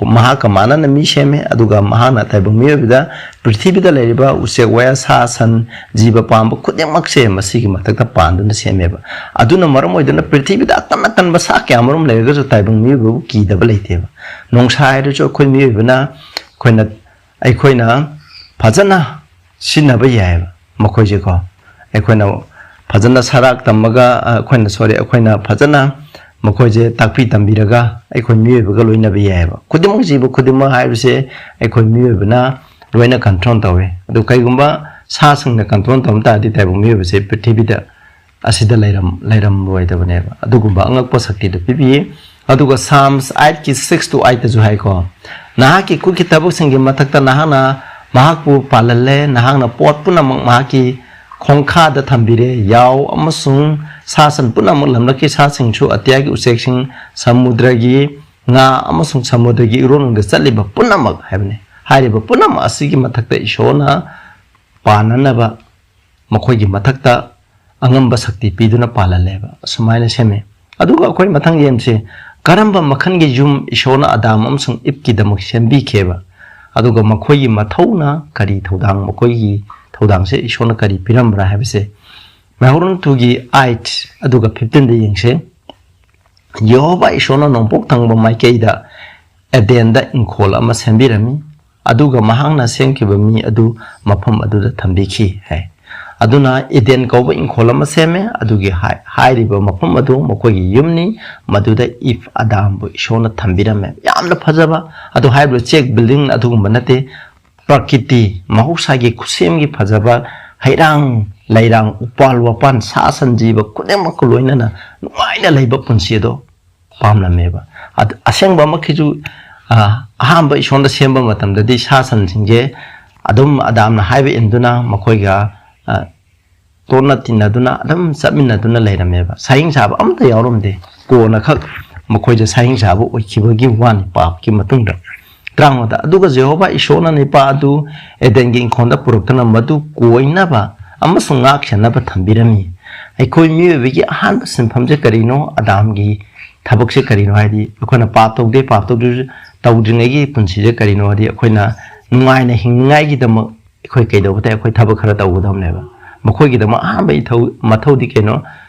ꯃꯍꯥꯛꯀ ꯃꯥꯟꯅꯅ ꯃꯤ ꯁꯦꯝꯃꯦ, ꯑꯗꯨꯒ ꯃꯍꯥꯛꯅ ꯇꯥꯏꯕꯪ ꯃꯤꯑꯣꯏꯕꯗ ꯄ꯭ꯔꯤꯊꯤꯕꯤꯗ ꯂꯩꯔꯤꯕ ꯎꯆꯦꯛ ꯋꯥꯌꯥ, ꯁꯥ ꯁꯟ, ꯖꯤꯕ ꯄꯥꯟꯕ ꯈꯨꯗꯤꯡꯃꯛꯁꯦ ꯃꯁꯤꯒꯤ ꯃꯊꯛꯇ ꯄꯥꯟꯗꯨꯅ ꯁꯦꯝꯃꯦꯕ꯫ ꯑꯗꯨꯅ ꯃꯔꯝ ꯑꯣꯏꯗꯨꯅ ꯄ꯭ꯔꯤꯊꯤꯕꯤꯗ ꯑꯀꯟ ꯑꯀꯟꯕ ꯁꯥ ꯀꯌꯥ ꯃꯔꯨꯝ ꯂꯩꯔꯒꯁꯨ ꯇꯥꯏꯕꯪ ꯃꯤꯑꯣꯏꯕꯕꯨ ꯀꯤꯗꯕ ꯂꯩꯇꯦꯕ꯫ ꯅꯣꯡꯁꯥ ꯍꯥꯏꯔꯁꯨ ꯑꯩꯈꯣꯏ ꯃꯤꯑꯣꯏꯕꯅ, ꯑꯩꯈꯣꯏꯅ, ꯑꯩꯈꯣꯏꯅ ꯐꯖꯅ ꯁꯤꯖꯤꯟꯅꯕ ꯌꯥꯏꯑꯕ ꯃꯈꯣꯏꯁꯦꯀꯣ꯫ ꯑꯩꯈꯣꯏꯅ ꯐꯖꯅ ꯁꯔꯥꯛ ꯇꯝꯃꯒ, ꯑ, ꯑꯩꯈꯣꯏꯅ, sorry, ꯑꯩꯈꯣꯏꯅ ꯐꯖꯅ ꯃꯈꯣꯏꯁꯦ ꯇꯥꯛꯄꯤ ꯇꯝꯕꯤꯔꯒ ꯑꯩꯈꯣꯏ ꯃꯤꯑꯣꯏꯕꯒ ꯂꯣꯏꯅꯕ ꯌꯥꯏꯑꯕ꯫ ꯈꯨꯗꯤꯡꯃꯛ, ꯖꯤꯕ ꯈꯨꯗꯤꯡꯃꯛ ꯍꯥꯏꯕꯁꯦ ꯑꯩꯈꯣꯏ ꯃꯤꯑꯣꯏꯕꯅ ꯂꯣꯏꯅ control ꯇꯧꯋꯦ꯫ ꯑꯗꯨ ꯀꯩꯒꯨꯝꯕ ꯁꯥꯁꯤꯡꯅ control ꯇꯧꯔꯝ ꯇꯥꯔꯗꯤ ꯇꯥꯏꯕꯪ ꯃꯤꯑꯣꯏꯕꯁꯦ ꯄ꯭ꯔꯤꯊꯤꯕꯤꯗ ꯑꯁꯤꯗ ꯂꯩꯔꯝ-, ꯂꯩꯔꯝꯂꯣꯏꯗꯕꯅꯦꯕ꯫ ꯑꯗꯨꯒꯨꯝꯕ ꯑꯉꯛꯄ ꯁꯛꯇꯤꯗꯨ ꯄꯤꯕꯤꯌꯦ꯫ ꯑꯗꯨꯒ Psalms eight ꯀꯤ six to eight ꯇꯁꯨ ꯍꯥꯏꯀꯣ, "ꯅꯍꯥꯛꯀꯤ ꯈꯨꯠꯀꯤ ꯊꯕꯛꯁꯤꯡꯒꯤ ꯃꯊꯛꯇ ꯅꯍꯥꯛꯅ ꯃꯍꯥꯛꯄꯨ ꯄꯥꯜꯍꯜꯂꯦ, ꯅꯍꯥꯛꯅ ꯄꯣꯠ ꯄꯨꯝꯅꯃꯛ ꯃꯍꯥꯛꯀꯤ ꯈꯣꯡꯈꯥꯗ ꯊꯝꯕꯤꯔꯦ, ꯌꯥꯎ ꯑꯃꯁꯨꯡ ꯁꯥ ꯁꯟ ꯄꯨꯝꯅꯃꯛ, ꯂꯝꯂꯛꯀꯤ ꯁꯥꯁꯤꯡꯁꯨ, ꯑꯇꯤꯌꯥꯒꯤ ꯎꯆꯦꯛꯁꯤꯡ, ꯁꯃꯨꯗ꯭ꯔꯒꯤ ꯉꯥ ꯑꯃꯁꯨꯡ ꯁꯃꯨꯗ꯭ꯔꯒꯤ ꯏꯔꯣꯟꯅꯨꯡꯗ ꯆꯠꯂꯤꯕ ꯄꯨꯝꯅꯃꯛ" ꯍꯥꯏꯕꯅꯤ꯫ ꯍꯥꯏꯔꯤꯕ ꯄꯨꯝꯅꯃꯛ ꯑꯁꯤꯒꯤ ꯃꯊꯛꯇ ꯏꯁꯣꯔꯅ ꯄꯥꯟꯅꯅꯕ ꯃꯈꯣꯏꯒꯤ ꯃꯊꯛꯇ ꯑꯉꯝꯕ ꯁꯛꯇꯤ ꯄꯤꯗꯨꯅ ꯄꯥꯜꯍꯜꯂꯦꯕ, ꯑꯁꯨꯃꯥꯏꯅ ꯁꯦꯝꯃꯦ꯫ ꯑꯗꯨꯒ ꯑꯩꯈꯣꯏ ꯃꯊꯪ ꯌꯦꯡꯁꯤ, ꯀꯔꯝꯕ ꯃꯈꯜꯒꯤ ꯌꯨꯝ ꯏꯁꯣꯔꯅ ꯑꯗꯥꯝ ꯑꯃꯁꯨꯡ ꯏꯞꯀꯤꯗꯃꯛ ꯁꯦꯝꯕꯤꯈꯤꯕ, ꯑꯗꯨꯒ ꯃꯈꯣꯏꯒꯤ ꯃꯊꯧꯅ ꯀꯔꯤ ꯊꯧꯗꯥꯡ, ꯃꯈꯣꯏꯒꯤ ꯊꯧꯗꯥꯡꯁꯦ ꯏꯁꯣꯔꯅ ꯀꯔꯤ ꯄꯤꯔꯝꯕ꯭ꯔꯥ ꯍꯥꯏꯕꯁꯦ꯫ ꯃꯩꯍꯧꯔꯣꯟ two ꯒꯤ eight ꯑꯗꯨꯒ fifteen ꯗ ꯌꯦꯡꯁꯦ꯫ ꯌꯦꯍꯣꯚꯥ ꯏꯁꯣꯔꯅ ꯅꯣꯡꯄꯣꯛ ꯊꯪꯕ ꯃꯥꯏꯀꯩꯗ ꯑꯦꯗꯦꯟꯗ ꯏꯪꯈꯣꯜ ꯑꯃ ꯁꯦꯝꯕꯤꯔꯝꯃꯤ, ꯑꯗꯨꯒ ꯃꯍꯥꯛꯅ ꯁꯦꯝꯈꯤꯕ ꯃꯤ ꯑꯗꯨ ꯃꯐꯝ ꯑꯗꯨꯗ ꯊꯝꯕꯤꯈꯤ ꯍꯥꯏ꯫ ꯑꯗꯨꯅ ꯏꯗꯦꯟ ꯀꯧꯕ ꯏꯪꯈꯣꯜ ꯑꯃ ꯁꯦꯝꯃꯦ, ꯑꯗꯨꯒꯤ ꯍꯥꯏ-, ꯍꯥꯏꯔꯤꯕ ꯃꯐꯝ ꯑꯗꯨ ꯃꯈꯣꯏꯒꯤ ꯌꯨꯝꯅꯤ, ꯃꯗꯨꯗ ꯏꯐ ꯑꯗꯥꯝꯕꯨ ꯏꯁꯣꯔꯅ ꯊꯝꯕꯤꯔꯝꯃꯦ꯫ ꯌꯥꯝꯅ ꯐꯖꯕ, ꯑꯗꯨ ꯍꯥꯏꯔꯤꯕ ꯆꯦꯛ ꯕꯤꯜꯗꯤꯡ ꯑꯗꯨꯒꯨꯝꯕ ꯅꯠꯇꯦ, ꯄ꯭ꯔꯀꯤꯇꯤ, ꯃꯍꯧꯁꯥꯒꯤ ꯈꯨꯠꯁꯦꯝꯒꯤ ꯐꯖꯕ, ꯍꯩꯔꯥꯡ ꯂꯩꯔꯥꯡ, ꯎꯄꯥꯜ ꯋꯥꯄꯥꯟ, ꯁꯥ ꯁꯟ ꯖꯤꯕ ꯈꯨꯗꯤꯡꯃꯛꯀ ꯂꯣꯏꯅꯅ ꯅꯨꯡꯉꯥꯏꯅ ꯂꯩꯕ ꯄꯨꯟꯁꯤ ꯑꯗꯣ ꯄꯥꯝꯂꯝꯃꯦꯕ꯫ ꯑꯗ-, ꯑꯁꯦꯡꯕꯃꯛꯀꯤꯁꯨ, ꯑ, ꯑꯍꯥꯟꯕ ꯏꯁꯣꯔꯅ ꯁꯦꯝꯕ ꯃꯇꯝꯗꯗꯤ ꯁꯥ ꯁꯟꯁꯤꯡꯁꯦ ꯑꯗꯨꯝ ꯑꯗꯥꯝꯅ ꯍꯥꯏꯕ ꯏꯟꯗꯨꯅ ꯃꯈꯣꯏꯒ, ꯑ, ꯇꯣꯠꯅ ꯇꯤꯟꯅꯗꯨꯅ ꯑꯗꯨꯝ ꯆꯠꯃꯤꯟꯅꯗꯨꯅ ꯂꯩꯔꯝꯃꯦꯕ꯫ ꯁꯥꯍꯤꯡ ꯁꯥꯕ ꯑꯃꯠꯇ ꯌꯥꯎꯔꯝꯗꯦ꯫ ꯀꯣꯟꯅꯈꯛ ꯃꯈꯣꯏꯁꯦ ꯁꯥꯍꯤꯡ ꯁꯥꯕ ꯑꯣꯏꯈꯤꯕꯒꯤ ꯋꯥꯅꯤ, ꯄꯥꯞꯀꯤ ꯃꯇꯨꯡꯗ꯫ ꯇꯔꯥꯃꯉꯥꯗ, "ꯑꯗꯨꯒ ꯖꯦꯍꯣꯚꯥ ꯏꯁꯣꯔꯅ ꯅꯤꯄꯥ ꯑꯗꯨ ꯑꯦꯗꯦꯟꯒꯤ ꯏꯪꯈꯣꯜꯗ ꯄꯨꯔꯛꯇꯨꯅ ꯃꯗꯨ ꯀꯣꯏꯅꯕ ꯑꯃꯁꯨꯡ ꯉꯥꯛ ꯁꯦꯟꯅꯕ ꯊꯝꯕꯤꯔꯝꯃꯤ"꯫ ꯑꯩꯈꯣꯏ ꯃꯤꯑꯣꯏꯕꯒꯤ ꯑꯍꯥꯟꯕ ꯁꯤꯟꯐꯝꯁꯦ ꯀꯔꯤꯅꯣ? ꯑꯗꯥꯝꯒꯤ ꯊꯕꯛꯁꯦ ꯀꯔꯤꯅꯣ? ꯍꯥꯏꯗꯤ, ꯑꯩꯈꯣꯏꯅ ꯄꯥꯞ ꯇꯧꯗꯦ, ꯄꯥꯞ ꯇꯧꯗ꯭ꯔꯤꯁꯨ, ꯇꯧꯗ꯭ꯔꯤꯉꯩꯒꯤ ꯄꯨꯟꯁꯤꯁꯦ ꯀꯔꯤꯅꯣ? ꯍꯥꯏꯗꯤ, ꯑꯩꯈꯣꯏꯅ ꯅꯨꯡꯉꯥꯏꯅ ꯍꯤꯡꯅꯤꯡꯉꯥꯏꯒꯤꯗꯃꯛ ꯑꯩꯈꯣꯏ ꯀꯩꯗꯧꯕ ꯇꯥꯏ? ꯑꯩꯈꯣꯏ ꯊꯕꯛ ꯈꯔ ꯇꯧꯒꯗꯕꯅꯦꯕ꯫ ꯃꯈꯣꯏꯒꯤꯗꯃꯛ ꯑꯍꯥꯟꯕ ꯏꯊꯧ, ꯃꯊꯧꯗꯤ ꯀꯩꯅꯣ?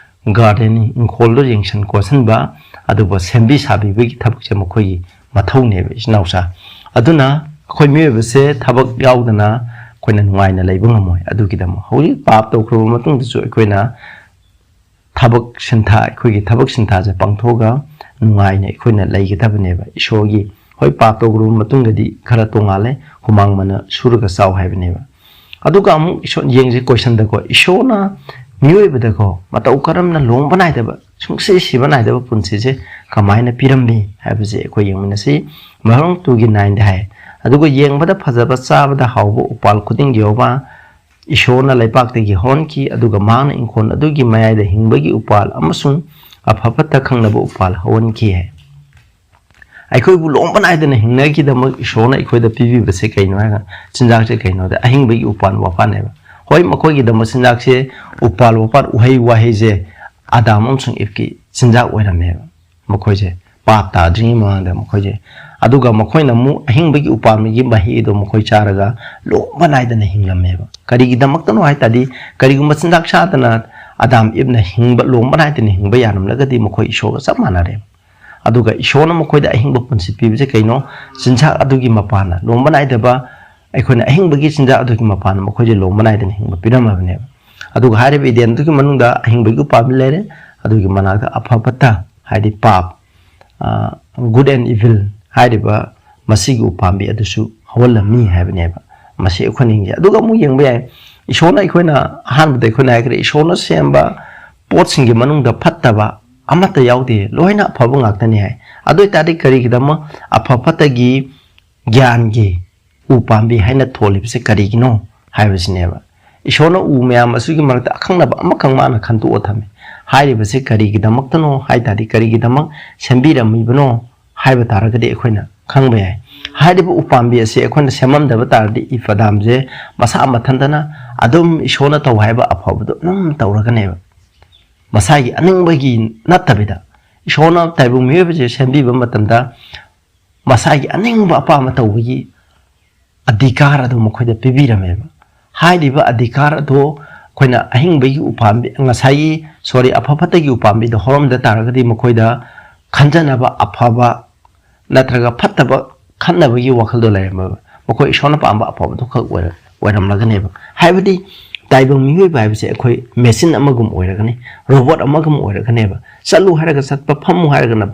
ꯒꯥꯔꯗꯦꯅꯤꯡ, ꯏꯪꯈꯣꯜꯗꯣ ꯌꯦꯡꯁꯤꯟ ꯈꯣꯠꯆꯤꯟꯕ, ꯑꯗꯨꯒ ꯁꯦꯝꯕꯤ ꯁꯥꯕꯤꯕꯒꯤ ꯊꯕꯛꯁꯦ ꯃꯈꯣꯏꯒꯤ ꯃꯊꯧꯅꯦꯕ, ꯏꯆꯤꯟ ꯏꯅꯥꯎꯁꯥ꯫ ꯑꯗꯨꯅ ꯑꯩꯈꯣꯏ ꯃꯤꯑꯣꯏꯕꯁꯦ ꯊꯕꯛ ꯌꯥꯎꯗꯅ ꯑꯩꯈꯣꯏꯅ ꯅꯨꯡꯉꯥꯏꯅ ꯂꯩꯕ ꯉꯝꯃꯣꯏ꯫ ꯑꯗꯨꯒꯤꯗꯃꯛ ꯍꯧꯖꯤꯛ ꯄꯥꯞ ꯇꯧꯈ꯭ꯔꯕ ꯃꯇꯨꯡꯗꯁꯨ ꯑꯩꯈꯣꯏꯅ ꯊꯕꯛ ꯁꯤꯟꯊꯥ, ꯑꯩꯈꯣꯏꯒꯤ ꯊꯕꯛ ꯁꯤꯟꯊꯥꯁꯦ ꯄꯥꯡꯊꯣꯛꯑꯒ ꯅꯨꯡꯉꯥꯏꯅ ꯑꯩꯈꯣꯏꯅ ꯂꯩꯒꯗꯕꯅꯦꯕ꯫ ꯏꯁꯣꯔꯒꯤ, ꯍꯣꯏ, ꯄꯥꯞ ꯇꯧꯈ꯭ꯔꯕ ꯃꯇꯨꯡꯗꯗꯤ ꯈꯔ ꯇꯣꯡꯉꯥꯜꯂꯦ, "ꯍꯨꯃꯥꯡ ꯃꯟꯅ ꯁꯨꯔꯒ ꯆꯥꯎ" ꯍꯥꯏꯕꯅꯦꯕ꯫ ꯑꯗꯨꯒ ꯑꯃꯨꯛ ꯏꯁꯣꯔ, ꯌꯦꯡꯁꯦ ꯀꯣꯏꯁꯟꯗꯀꯣ, ꯏꯁꯣꯔꯅ ꯃꯤꯑꯣꯏꯕꯗꯀꯣ ꯃꯇꯧ ꯀꯔꯝꯅ ꯂꯣꯡꯕ ꯅꯥꯏꯗꯕ, ꯁꯨꯡꯁꯤ ꯁꯤꯕ ꯅꯥꯏꯗꯕ ꯄꯨꯟꯁꯤꯁꯦ ꯀꯃꯥꯏꯅ ꯄꯤꯔꯝꯃꯤ ꯍꯥꯏꯕꯁꯦ ꯑꯩꯈꯣꯏ ꯌꯦꯡꯃꯤꯟꯅꯁꯤ꯫ ꯃꯔꯣꯡ ꯇꯨꯒꯤ ꯅꯥꯏꯟꯗ ꯍꯥꯏ, ꯑꯗꯨꯒ ꯌꯦꯡꯕꯗ ꯐꯖꯕ, ꯆꯥꯕꯗ ꯍꯥꯎꯕ ꯎꯄꯥꯜ ꯈꯨꯗꯤꯡꯒꯤ ꯌꯦꯍꯣꯕꯥ ꯏꯁꯣꯔꯅ ꯂꯩꯄꯥꯛꯇꯒꯤ ꯍꯧꯍꯟꯈꯤ, ꯑꯗꯨꯒ ꯃꯍꯥꯛꯅ ꯏꯪꯈꯣꯜ ꯑꯗꯨꯒꯤ ꯃꯌꯥꯏꯗ ꯍꯤꯡꯕꯒꯤ ꯎꯄꯥꯜ ꯑꯃꯁꯨꯡ ꯑꯐ ꯐꯠꯇ ꯈꯪꯅꯕ ꯎꯄꯥꯜ ꯍꯧꯍꯟꯈꯤ ꯍꯥꯏ꯫ ꯑꯩꯈꯣꯏꯕꯨ ꯂꯣꯡꯕ ꯅꯥꯏꯗꯅ ꯍꯤꯡꯅꯕꯒꯤꯗꯃꯛ ꯏꯁꯣꯔꯅ ꯑꯩꯈꯣꯏꯗ ꯄꯤꯕꯤꯕꯁꯦ ꯀꯩꯅꯣ ꯍꯥꯏꯔꯒ, ꯆꯤꯟꯖꯥꯛꯁꯦ ꯀꯩꯅꯣꯗ ꯑꯍꯤꯡꯕꯒꯤ ꯎꯄꯥꯜ ꯋꯥꯄꯥꯜꯅꯦꯕ꯫ ꯍꯣꯏ, ꯃꯈꯣꯏꯒꯤꯗꯃꯛ ꯆꯤꯟꯖꯥꯛꯁꯦ, ꯎꯄꯥꯜ ꯋꯥꯄꯥꯜ, ꯎꯍꯩ ꯋꯥꯍꯩꯁꯦ ꯑꯗꯥꯝ ꯑꯃꯁꯨꯡ ꯏꯞꯀꯤ ꯆꯤꯟꯖꯥꯛ ꯑꯣꯏꯔꯝꯃꯦꯕ꯫ ꯃꯈꯣꯏꯁꯦ ꯄꯥꯞ ꯇꯥꯗ꯭ꯔꯤꯉꯩ ꯃꯃꯥꯡꯗ ꯃꯈꯣꯏꯁꯦ, ꯑꯗꯨꯒ ꯃꯈꯣꯏꯅ ꯑꯃꯨꯛ ꯑꯍꯤꯡꯕꯒꯤ ꯎꯄꯥꯜꯒꯤ ꯃꯍꯩꯗꯣ ꯃꯈꯣꯏ ꯆꯥꯔꯒ ꯂꯣꯡꯕ ꯅꯥꯏꯗꯅ ꯍꯤꯡꯂꯝꯃꯦꯕ꯫ ꯀꯔꯤꯒꯤꯗꯃꯛꯇꯅꯣ ꯍꯥꯏ ꯇꯥꯔꯗꯤ, ꯀꯔꯤꯒꯨꯝꯕ ꯆꯤꯟꯖꯥꯛ ꯆꯥꯗꯅ ꯑꯗꯥꯝ ꯏꯞꯅ ꯍꯤꯡꯕ, ꯂꯣꯡꯕ ꯅꯥꯏꯗꯅ ꯍꯤꯡꯕ ꯌꯥꯔꯝꯂꯒꯗꯤ ꯃꯈꯣꯏ ꯏꯁꯣꯔꯒ ꯆꯞ ꯃꯥꯟꯅꯔꯦ꯫ ꯑꯗꯨꯒ ꯏꯁꯣꯔꯅ ꯃꯈꯣꯏꯗ ꯑꯍꯤꯡꯕ ꯄꯨꯟꯁꯤ ꯄꯤꯕꯁꯦ ꯀꯩꯅꯣ? ꯆꯤꯟꯖꯥꯛ ꯑꯗꯨꯒꯤ ꯃꯄꯥꯟꯅ, ꯂꯣꯡꯕ ꯅꯥꯏꯗꯕ, ꯑꯩꯈꯣꯏꯅ ꯑꯍꯤꯡꯕꯒꯤ ꯆꯤꯟꯖꯥꯛ ꯑꯗꯨꯒꯤ ꯃꯄꯥꯟꯅ ꯃꯈꯣꯏꯁꯦ ꯂꯣꯡꯕ ꯅꯥꯏꯗꯅ ꯍꯤꯡꯕ ꯄꯤꯔꯝꯃꯕꯅꯦꯕ꯫ ꯑꯗꯨꯒ ꯍꯥꯏꯔꯤꯕ ꯏꯗꯦꯟ ꯑꯗꯨꯒꯤ ꯃꯅꯨꯡꯗ ꯑꯍꯤꯡꯕꯒꯤ ꯎꯄꯥꯝꯕꯤ ꯂꯩꯔꯦ, ꯑꯗꯨꯒꯤ ꯃꯅꯥꯛꯇ ꯑꯐ ꯐꯠꯇ, ꯍꯥꯏꯗꯤ ꯄꯥꯞ, ꯒꯨꯗ ꯑꯦꯟ ꯏꯚꯤꯜ ꯍꯥꯏꯔꯤꯕ ꯃꯁꯤꯒꯤ ꯎꯄꯥꯝꯕꯤ ꯑꯗꯨꯁꯨ ꯍꯧꯍꯜꯂꯝꯃꯤ ꯍꯥꯏꯕꯅꯦꯕ꯫ ꯃꯁꯤ ꯑꯩꯈꯣꯏꯅ ꯌꯦꯡꯖꯩ꯫ ꯑꯗꯨꯒ ꯑꯃꯨꯛ ꯌꯦꯡꯕ ꯌꯥꯏ, ꯏꯁꯣꯔꯅ, ꯑꯩꯈꯣꯏꯅ ꯑꯍꯥꯟꯕꯗ ꯑꯩꯈꯣꯏꯅ ꯍꯥꯏꯈ꯭ꯔꯦ, ꯏꯁꯣꯔꯅ ꯁꯦꯝꯕ ꯄꯣꯠꯁꯤꯡꯒꯤ ꯃꯅꯨꯡꯗ ꯐꯠꯇꯕ ꯑꯃꯠꯇ ꯌꯥꯎꯗꯦ, ꯂꯣꯏꯅ ꯑꯐꯕ ꯉꯥꯛꯇꯅꯤ ꯍꯥꯏ꯫ ꯑꯗꯨ ꯑꯣꯏ ꯇꯥꯔꯗꯤ ꯀꯔꯤꯒꯤꯗꯃꯛ ꯑꯐ ꯐꯠꯇꯒꯤ ꯒ꯭ꯌꯥꯟꯒꯤ ꯎ ꯄꯥꯝꯕꯤ ꯍꯥꯏꯅ ꯊꯣꯜꯂꯤꯕꯁꯦ ꯀꯔꯤꯒꯤꯅꯣ ꯍꯥꯏꯕꯁꯤꯅꯦꯕ꯫ ꯏꯁꯣꯔꯅ ꯎ ꯃꯌꯥꯝ ꯑꯁꯤꯒꯤ ꯃꯔꯛꯇ ꯑꯈꯪꯅꯕ ꯑꯃꯈꯛ ꯃꯥꯅ ꯈꯟꯗꯣꯛꯑ ꯊꯝꯃꯤ꯫ ꯍꯥꯏꯔꯤꯕꯁꯦ ꯀꯔꯤꯒꯤꯗꯃꯛꯇꯅꯣ ꯍꯥꯏ ꯇꯥꯔꯗꯤ, ꯀꯔꯤꯒꯤꯗꯃꯛ ꯁꯦꯝꯕꯤꯔꯝꯃꯤꯕꯅꯣ ꯍꯥꯏꯕ ꯇꯥꯔꯒꯗꯤ ꯑꯩꯈꯣꯏꯅ ꯈꯪꯕ ꯌꯥꯏ꯫ ꯍꯥꯏꯔꯤꯕ ꯎꯄꯥꯝꯕꯤ ꯑꯁꯤ ꯑꯩꯈꯣꯏꯅ ꯁꯦꯝꯃꯝꯗꯕ ꯇꯥꯔꯗꯤ, ꯏꯐ ꯑꯗꯥꯝꯁꯦ ꯃꯁꯥ ꯃꯊꯟꯇꯅ ꯑꯗꯨꯝ ꯏꯁꯣꯔꯅ ꯇꯧ ꯍꯥꯏꯕ ꯑꯐꯕꯗꯣ ꯑꯗꯨꯝ ꯇꯧꯔꯒꯅꯦꯕ꯫ ꯃꯁꯥꯒꯤ ꯑꯅꯤꯡꯕꯒꯤ ꯅꯠꯇꯕꯤꯗ, ꯏꯁꯣꯔꯅ ꯇꯥꯏꯕꯪ ꯃꯤꯑꯣꯏꯕꯁꯦ ꯁꯦꯝꯕꯤꯕ ꯃꯇꯝꯗ ꯃꯁꯥꯒꯤ ꯑꯅꯤꯡꯕ ꯑꯄꯥꯝꯕ ꯇꯧꯕꯒꯤ ꯑꯙꯤꯀꯥꯔ ꯑꯗꯨ ꯃꯈꯣꯏꯗ ꯄꯤꯕꯤꯔꯝꯃꯦꯕ꯫ ꯍꯥꯏꯔꯤꯕ ꯑꯙꯤꯀꯥꯔ ꯑꯗꯨ ꯑꯩꯈꯣꯏꯅ ꯑꯍꯤꯡꯕꯒꯤ ꯎꯄꯥꯝꯕꯤ, ꯉꯁꯥꯏꯒꯤ, ꯁꯣꯔꯤ, ꯑꯐ ꯐꯠꯇꯒꯤ ꯎꯄꯥꯝꯕꯤꯗ ꯍꯧꯔꯝꯗ ꯇꯥꯔꯒꯗꯤ ꯃꯈꯣꯏꯗ ꯈꯟꯖꯅꯕ, ꯑꯐꯕ ꯅꯠꯇ꯭ꯔꯒ ꯐꯠꯇꯕ ꯈꯟꯅꯕꯒꯤ ꯋꯥꯈꯜꯗꯣ ꯂꯩꯔꯝꯃꯦꯕ꯫ ꯃꯈꯣꯏ ꯏꯁꯣꯔꯅ ꯄꯥꯝꯕ ꯑꯐꯕꯗꯨ ꯈꯛ ꯑꯣꯏꯔ-, ꯑꯣꯏꯔꯝꯂꯒꯅꯦꯕ꯫ ꯍꯥꯏꯕꯗꯤ ꯇꯥꯏꯕꯪ ꯃꯤꯑꯣꯏꯕ ꯍꯥꯏꯕꯁꯦ ꯑꯩꯈꯣꯏ ꯃꯦꯆꯤꯟ ꯑꯃꯒꯨꯝ ꯑꯣꯏꯔꯒꯅꯤ, ꯔꯣꯕꯣꯠ ꯑꯃꯒꯨꯝ ꯑꯣꯏꯔꯒꯅꯦꯕ꯫ ꯆꯠꯂꯨ ꯍꯥꯏꯔꯒ ꯆꯠꯄ, ꯐꯝꯃꯨ ꯍꯥꯏꯔꯒꯅ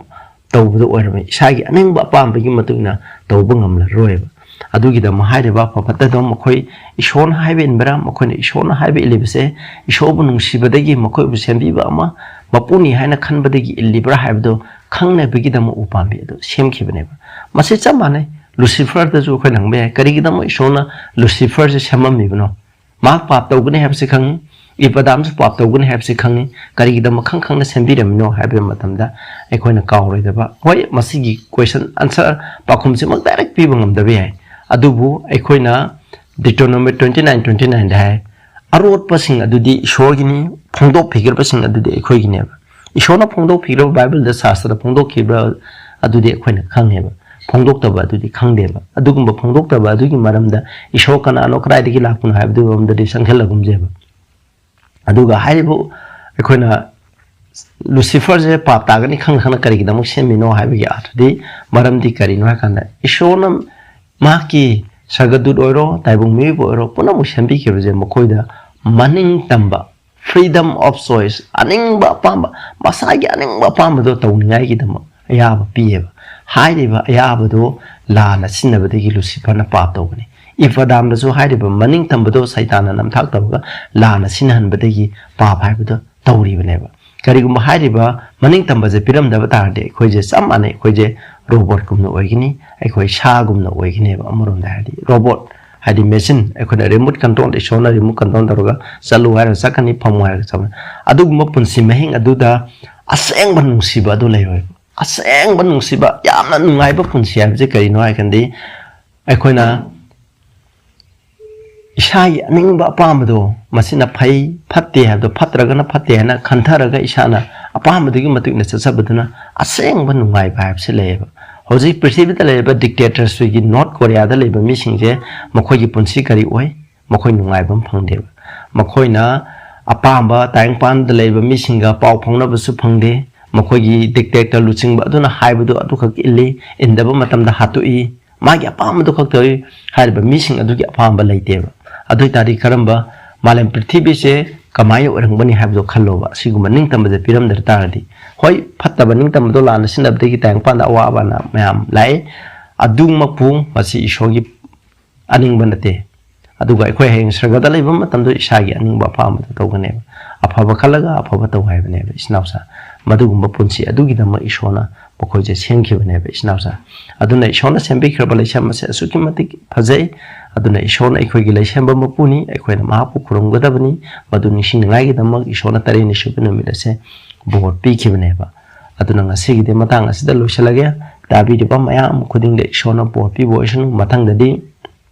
ꯇꯧꯕꯗꯣ ꯑꯣꯏꯔꯝꯃꯦ꯫ ꯏꯁꯥꯒꯤ ꯑꯅꯤꯡꯕ ꯑꯄꯥꯝꯕꯒꯤ ꯃꯇꯨꯡ ꯏꯟꯅ ꯇꯧꯕ ꯉꯝꯂꯔꯣꯏꯕ꯫ ꯑꯗꯨꯒꯤꯗꯃꯛ ꯍꯥꯏꯔꯤꯕ ꯑꯐ ꯐꯠꯇꯗꯣ ꯃꯈꯣꯏ ꯏꯁꯣꯔꯅ ꯍꯥꯏꯕ ꯏꯟꯕ꯭ꯔꯥ, ꯃꯈꯣꯏꯅ ꯏꯁꯣꯔꯅ ꯍꯥꯏꯕ ꯏꯜꯂꯤꯕꯁꯦ ꯏꯁꯣꯔꯕꯨ ꯅꯨꯡꯁꯤꯕꯗꯒꯤ ꯃꯈꯣꯏꯕꯨ ꯁꯦꯝꯕꯤꯕ ꯑꯃ ꯃꯄꯨꯅꯤ ꯍꯥꯏꯅ ꯈꯟꯕꯗꯒꯤ ꯏꯜꯂꯤꯕ꯭ꯔꯥ ꯍꯥꯏꯕꯗꯣ ꯈꯪꯅꯕꯒꯤꯗꯃꯛ ꯎꯄꯥꯝꯕꯤ ꯑꯗꯨ ꯁꯦꯝꯈꯤꯕꯅꯦꯕ꯫ ꯃꯁꯤ ꯆꯞ ꯃꯥꯟꯅꯩ꯫ ꯂꯨꯁꯤꯐꯔꯗꯁꯨ ꯑꯩꯈꯣꯏꯅ ꯍꯪꯕ ꯌꯥꯏ, ꯀꯔꯤꯒꯤꯗꯃꯛ ꯏꯁꯣꯔꯅ ꯂꯨꯁꯤꯐꯔꯁꯦ ꯁꯦꯝꯃꯝꯃꯤꯕꯅꯣ? ꯃꯍꯥꯛ ꯄꯥꯞ ꯇꯧꯒꯅꯤ ꯍꯥꯏꯕꯁꯤ ꯈꯪꯉꯤ, ꯏꯕ ꯑꯗꯥꯝꯁꯨ ꯄꯥꯞ ꯇꯧꯒꯅꯤ ꯍꯥꯏꯕꯁꯤ ꯈꯪꯉꯤ, ꯀꯔꯤꯒꯤꯗꯃꯛ ꯈꯪ ꯈꯪꯅ ꯁꯦꯝꯕꯤꯔꯝꯃꯤꯅꯣ ꯍꯥꯏꯕ ꯃꯇꯝꯗ ꯑꯩꯈꯣꯏꯅ ꯀꯥꯎꯔꯣꯏꯗꯕ꯫ ꯍꯣꯏ, ꯃꯁꯤꯒꯤ question answer ꯄꯥꯎꯈꯨꯝꯁꯤꯃꯛ direct ꯄꯤꯕ ꯉꯝꯗꯕ ꯌꯥꯏ, ꯑꯗꯨꯕꯨ ꯑꯩꯈꯣꯏꯅ Deuteronomy twenty nine twenty nine ꯗ ꯍꯥꯏ, "ꯑꯔꯣꯠꯄꯁꯤꯡ ꯑꯗꯨꯗꯤ ꯏꯁꯣꯔꯒꯤꯅꯤ, ꯐꯣꯡꯗꯣꯛꯄꯤꯈ꯭ꯔꯕꯁꯤꯡ ꯑꯗꯨꯗꯤ ꯑꯩꯈꯣꯏꯒꯤꯅꯦꯕ"꯫ ꯏꯁꯣꯔꯅ ꯐꯣꯡꯗꯣꯛꯄꯤꯈ꯭ꯔꯕ ꯕꯥꯏꯕꯜꯗ, ꯁꯥꯁꯇ꯭ꯔꯗ ꯐꯣꯡꯗꯣꯛꯈꯤꯕ꯭ꯔꯥ ꯑꯗꯨꯗꯤ ꯑꯩꯈꯣꯏꯅ ꯈꯪꯉꯦꯕ, ꯐꯣꯡꯗꯣꯛꯇꯕ ꯑꯗꯨꯗꯤ ꯈꯪꯗꯦꯕ꯫ ꯑꯗꯨꯒꯨꯝꯕ ꯐꯣꯡꯗꯣꯛꯇꯕ ꯑꯗꯨꯒꯤ ꯃꯔꯝꯗ ꯏꯁꯣꯔ ꯀꯅꯥꯅꯣ, ꯀꯗꯥꯏꯗꯒꯤ ꯂꯥꯛꯄꯅꯣ ꯍꯥꯏꯕꯗꯨꯒꯤ ꯃꯔꯝꯗꯗꯤ ꯆꯪꯁꯤꯜꯂꯒꯨꯝꯁꯦꯕ꯫ ꯑꯗꯨꯒ ꯍꯥꯏꯔꯤꯕ ꯑꯩꯈꯣꯏꯅ ꯂꯨꯁꯤꯐꯔꯁꯦ ꯄꯥꯞ ꯇꯥꯒꯅꯤ ꯈꯪꯅ ꯈꯪꯅ ꯀꯔꯤꯒꯤꯗꯃꯛ ꯁꯦꯝꯃꯤꯅꯣ ꯍꯥꯏꯕꯒꯤ ꯑꯥꯔꯊꯗꯤ, ꯃꯔꯝꯗꯤ ꯀꯔꯤꯅꯣ ꯍꯥꯏ ꯀꯥꯟꯗ ꯏꯁꯣꯔꯅ ꯃꯍꯥꯛꯀꯤ ꯁꯔꯒꯗꯨꯠ ꯑꯣꯏꯔꯣ, ꯇꯥꯏꯕꯪ ꯃꯤꯑꯣꯏꯕ ꯑꯣꯏꯔꯣ, ꯄꯨꯝꯅꯃꯛ ꯁꯦꯝꯕꯤꯈꯤꯕꯁꯦ ꯃꯈꯣꯏꯗ ꯃꯅꯤꯡ ꯇꯝꯕ, freedom of choice, ꯑꯅꯤꯡꯕ ꯑꯄꯥꯝꯕ, ꯃꯁꯥꯒꯤ ꯑꯅꯤꯡꯕ ꯑꯄꯥꯝꯕꯗꯣ ꯇꯧꯅꯤꯡꯉꯥꯏꯒꯤꯗꯃꯛ ꯑꯌꯥꯕ ꯄꯤꯌꯦꯕ꯫ ꯍꯥꯏꯔꯤꯕ ꯑꯌꯥꯕꯗꯣ ꯂꯥꯟꯅ ꯁꯤꯖꯤꯟꯅꯕꯗꯒꯤ ꯂꯨꯁꯤꯐꯔꯅ ꯄꯥꯞ ꯇꯧꯕꯅꯤ꯫ ꯏꯐ ꯑꯗꯥꯝꯗꯁꯨ ꯍꯥꯏꯔꯤꯕ ꯃꯅꯤꯡ ꯇꯝꯕꯗꯣ ꯁꯩꯇꯥꯟꯅ ꯅꯝꯊꯥꯛ ꯇꯧꯔꯒ ꯂꯥꯟꯅ ꯁꯤꯖꯤꯟꯅꯍꯟꯕꯗꯒꯤ ꯄꯥꯞ ꯍꯥꯏꯕꯗꯣ ꯇꯧꯔꯤꯕꯅꯦꯕ꯫ ꯀꯔꯤꯒꯨꯝꯕ ꯍꯥꯏꯔꯤꯕ ꯃꯅꯤꯡ ꯇꯝꯕꯁꯦ ꯄꯤꯔꯝꯗꯕ ꯇꯥꯔꯗꯤ ꯑꯩꯈꯣꯏꯁꯦ ꯆꯞ ꯃꯥꯟꯅꯩ, ꯑꯩꯈꯣꯏꯁꯦ ꯔꯣꯕꯣꯠꯀꯨꯝꯅ ꯑꯣꯏꯒꯅꯤ, ꯑꯩꯈꯣꯏ ꯁꯥꯒꯨꯝꯅ ꯑꯣꯏꯒꯅꯦꯕ꯫ ꯑꯃꯔꯣꯝꯗ ꯍꯥꯏꯔꯗꯤ ꯔꯣꯕꯣꯠ ꯍꯥꯏꯗꯤ ꯃꯦꯆꯤꯟ, ꯑꯩꯈꯣꯏꯅ ꯔꯤꯃꯣꯠ ꯀꯟꯇ꯭ꯔꯣꯜ, ꯏꯁꯣꯔꯅ ꯔꯤꯃꯣꯠ ꯀꯟꯇ꯭ꯔꯣꯜ ꯇꯧꯔꯒ ꯆꯠꯂꯨ ꯍꯥꯏꯔꯒ ꯆꯠꯀꯅꯤ, ꯐꯝꯃꯨ ꯍꯥꯏꯔꯒ ꯆꯠꯀꯅꯤ꯫ ꯑꯗꯨꯒꯨꯝꯕ ꯄꯨꯟꯁꯤ ꯃꯍꯤꯡ ꯑꯗꯨꯗ ꯑꯁꯦꯡꯕ ꯅꯨꯡꯁꯤꯕ ꯑꯗꯨ ꯂꯩꯔꯣꯏꯕ꯫ ꯑꯁꯦꯡꯕ ꯅꯨꯡꯁꯤꯕ, ꯌꯥꯝꯅ ꯅꯨꯡꯉꯥꯏꯕ ꯄꯨꯟꯁꯤ ꯍꯥꯏꯕꯁꯦ ꯀꯔꯤꯅꯣ ꯍꯥꯏꯔꯀꯥꯟꯗꯤ, ꯑꯩꯈꯣꯏꯅ ꯏꯁꯥꯒꯤ ꯑꯅꯤꯡꯕ ꯑꯄꯥꯝꯕꯗꯣ, ꯃꯁꯤꯅ ꯐꯩ ꯐꯠꯇꯦ ꯍꯥꯏꯕꯗꯣ, ꯐꯠꯇ꯭ꯔꯒꯅ ꯐꯠꯇꯦ ꯍꯥꯏꯅ ꯈꯟꯊꯔꯒ ꯏꯁꯥꯅ ꯑꯄꯥꯝꯕꯗꯨꯒꯤ ꯃꯇꯨꯡ ꯏꯟꯅ ꯆꯠꯆꯕꯗꯨꯅ ꯑꯁꯦꯡꯕ ꯅꯨꯡꯉꯥꯏꯕ ꯍꯥꯏꯕꯁꯤ ꯂꯩꯌꯦꯕ꯫ ꯍꯧꯖꯤꯛ ꯄ꯭ꯔꯤꯊꯤꯕꯤꯗ ꯂꯩꯔꯤꯕ dictatorship ꯀꯤ North Korea ꯗ ꯂꯩꯕ ꯃꯤꯁꯤꯡꯁꯦ ꯃꯈꯣꯏꯒꯤ ꯄꯨꯟꯁꯤ ꯀꯔꯤ ꯑꯣꯏ? ꯃꯈꯣꯏ ꯅꯨꯡꯉꯥꯏꯕ ꯑꯃ ꯐꯪꯗꯦꯕ꯫ ꯃꯈꯣꯏꯅ ꯑꯄꯥꯝꯕ ꯇꯥꯏꯕꯪꯄꯥꯟꯗ ꯂꯩꯕ ꯃꯤꯁꯤꯡꯒ ꯄꯥꯎ ꯐꯥꯎꯅꯕꯁꯨ ꯐꯪꯗꯦ꯫ ꯃꯈꯣꯏꯒꯤ dictator ꯂꯨꯆꯤꯡꯕ ꯑꯗꯨꯅ ꯍꯥꯏꯕꯗꯨ ꯑꯗꯨꯈꯛ ꯏꯜꯂꯤ, ꯏꯟꯗꯕ ꯃꯇꯝꯗ ꯍꯥꯠꯇꯣꯛꯏ꯫ ꯃꯥꯒꯤ ꯑꯄꯥꯝꯕꯗꯨ ꯈꯛ ꯇꯧꯏ꯫ ꯍꯥꯏꯔꯤꯕ ꯃꯤꯁꯤꯡ ꯑꯗꯨꯒꯤ ꯑꯄꯥꯝꯕ ꯂꯩꯇꯦꯕ꯫ ꯑꯗꯨ ꯑꯣꯏ ꯇꯥꯔꯗꯤ ꯀꯔꯝꯕ ꯃꯥꯂꯦꯝ ꯄ꯭ꯔꯤꯊꯤꯕꯤꯁꯦ ꯀꯃꯥꯏꯅ ꯑꯣꯏꯔꯝꯒꯅꯤ ꯍꯥꯏꯕꯗꯣ ꯈꯜꯂꯣꯕ꯫ ꯑꯁꯤꯒꯨꯝꯕ ꯅꯤꯡꯇꯝꯕꯁꯦ ꯄꯤꯔꯝꯗ ꯇꯥꯔꯗꯤ, ꯍꯣꯏ, ꯐꯠꯇꯕ ꯅꯤꯡꯇꯝꯕꯗꯣ ꯂꯥꯟꯅ ꯁꯤꯖꯤꯟꯅꯕꯗꯒꯤ ꯇꯥꯏꯕꯪꯄꯥꯟꯗ ꯑꯋꯥꯕꯅ ꯃꯌꯥꯝ ꯂꯥꯛꯏ꯫ ꯑꯗꯨꯃꯛꯄꯨ ꯃꯁꯤ ꯏꯁꯣꯔꯒꯤ ꯑꯅꯤꯡꯕ ꯅꯠꯇꯦ꯫ ꯑꯗꯨꯒ ꯑꯩꯈꯣꯏ ꯍꯌꯦꯡ ꯁꯔꯒꯗ ꯂꯩꯕ ꯃꯇꯝꯗ ꯏꯁꯥꯒꯤ ꯑꯅꯤꯡꯕ ꯑꯄꯥꯝꯕꯗ ꯇꯧꯒꯅꯦꯕ꯫ ꯑꯐꯕ ꯈꯜꯂꯒ ꯑꯐꯕ ꯇꯧ ꯍꯥꯏꯕꯅꯦꯕ, ꯏꯆꯤꯟ ꯏꯅꯥꯎꯁꯥ꯫ ꯃꯗꯨꯒꯨꯝꯕ ꯄꯨꯟꯁꯤ ꯑꯗꯨꯒꯤꯗꯃꯛ ꯏꯁꯣꯔꯅ ꯃꯈꯣꯏꯁꯦ ꯁꯦꯝꯈꯤꯕꯅꯦꯕ, ꯏꯆꯤꯟ ꯏꯅꯥꯎꯁꯥ꯫ ꯑꯗꯨꯅ ꯏꯁꯣꯔꯅ ꯁꯦꯝꯕꯤꯈ꯭ꯔꯕ ꯂꯩꯁꯦꯝ ꯑꯁꯦ ꯑꯁꯨꯛꯀꯤ ꯃꯇꯤꯛ ꯐꯖꯩ꯫ ꯑꯗꯨꯅ ꯏꯁꯣꯔꯅ ꯑꯩꯈꯣꯏꯒꯤ ꯂꯩꯁꯦꯝꯕ ꯃꯄꯨꯅꯤ, ꯑꯩꯈꯣꯏꯅ ꯃꯍꯥꯛꯄꯨ ꯈꯨꯔꯨꯝꯒꯗꯕꯅꯤ꯫ ꯃꯗꯨ ꯅꯤꯡꯁꯤꯡꯅꯤꯡꯉꯥꯏꯒꯤꯗꯃꯛ ꯏꯁꯣꯔꯅ ꯇꯔꯦꯠꯅꯤ ꯁꯨꯕ ꯅꯨꯃꯤꯠ ꯑꯁꯦ ꯕꯣꯔ ꯄꯤꯈꯤꯕꯅꯦꯕ꯫ ꯑꯗꯨꯅ ꯉꯁꯤꯒꯤꯗꯤ ꯃꯇꯥꯡ ꯑꯁꯤꯗ ꯂꯣꯏꯁꯤꯜꯂꯒꯦ꯫ ꯇꯥꯕꯤꯔꯤꯕ ꯃꯌꯥꯝ ꯈꯨꯗꯤꯡꯗ ꯏꯁꯣꯔꯅ ꯕꯣꯔ ꯄꯤꯕ ꯑꯣꯏꯁꯅꯨ꯫ ꯃꯊꯪꯗꯗꯤ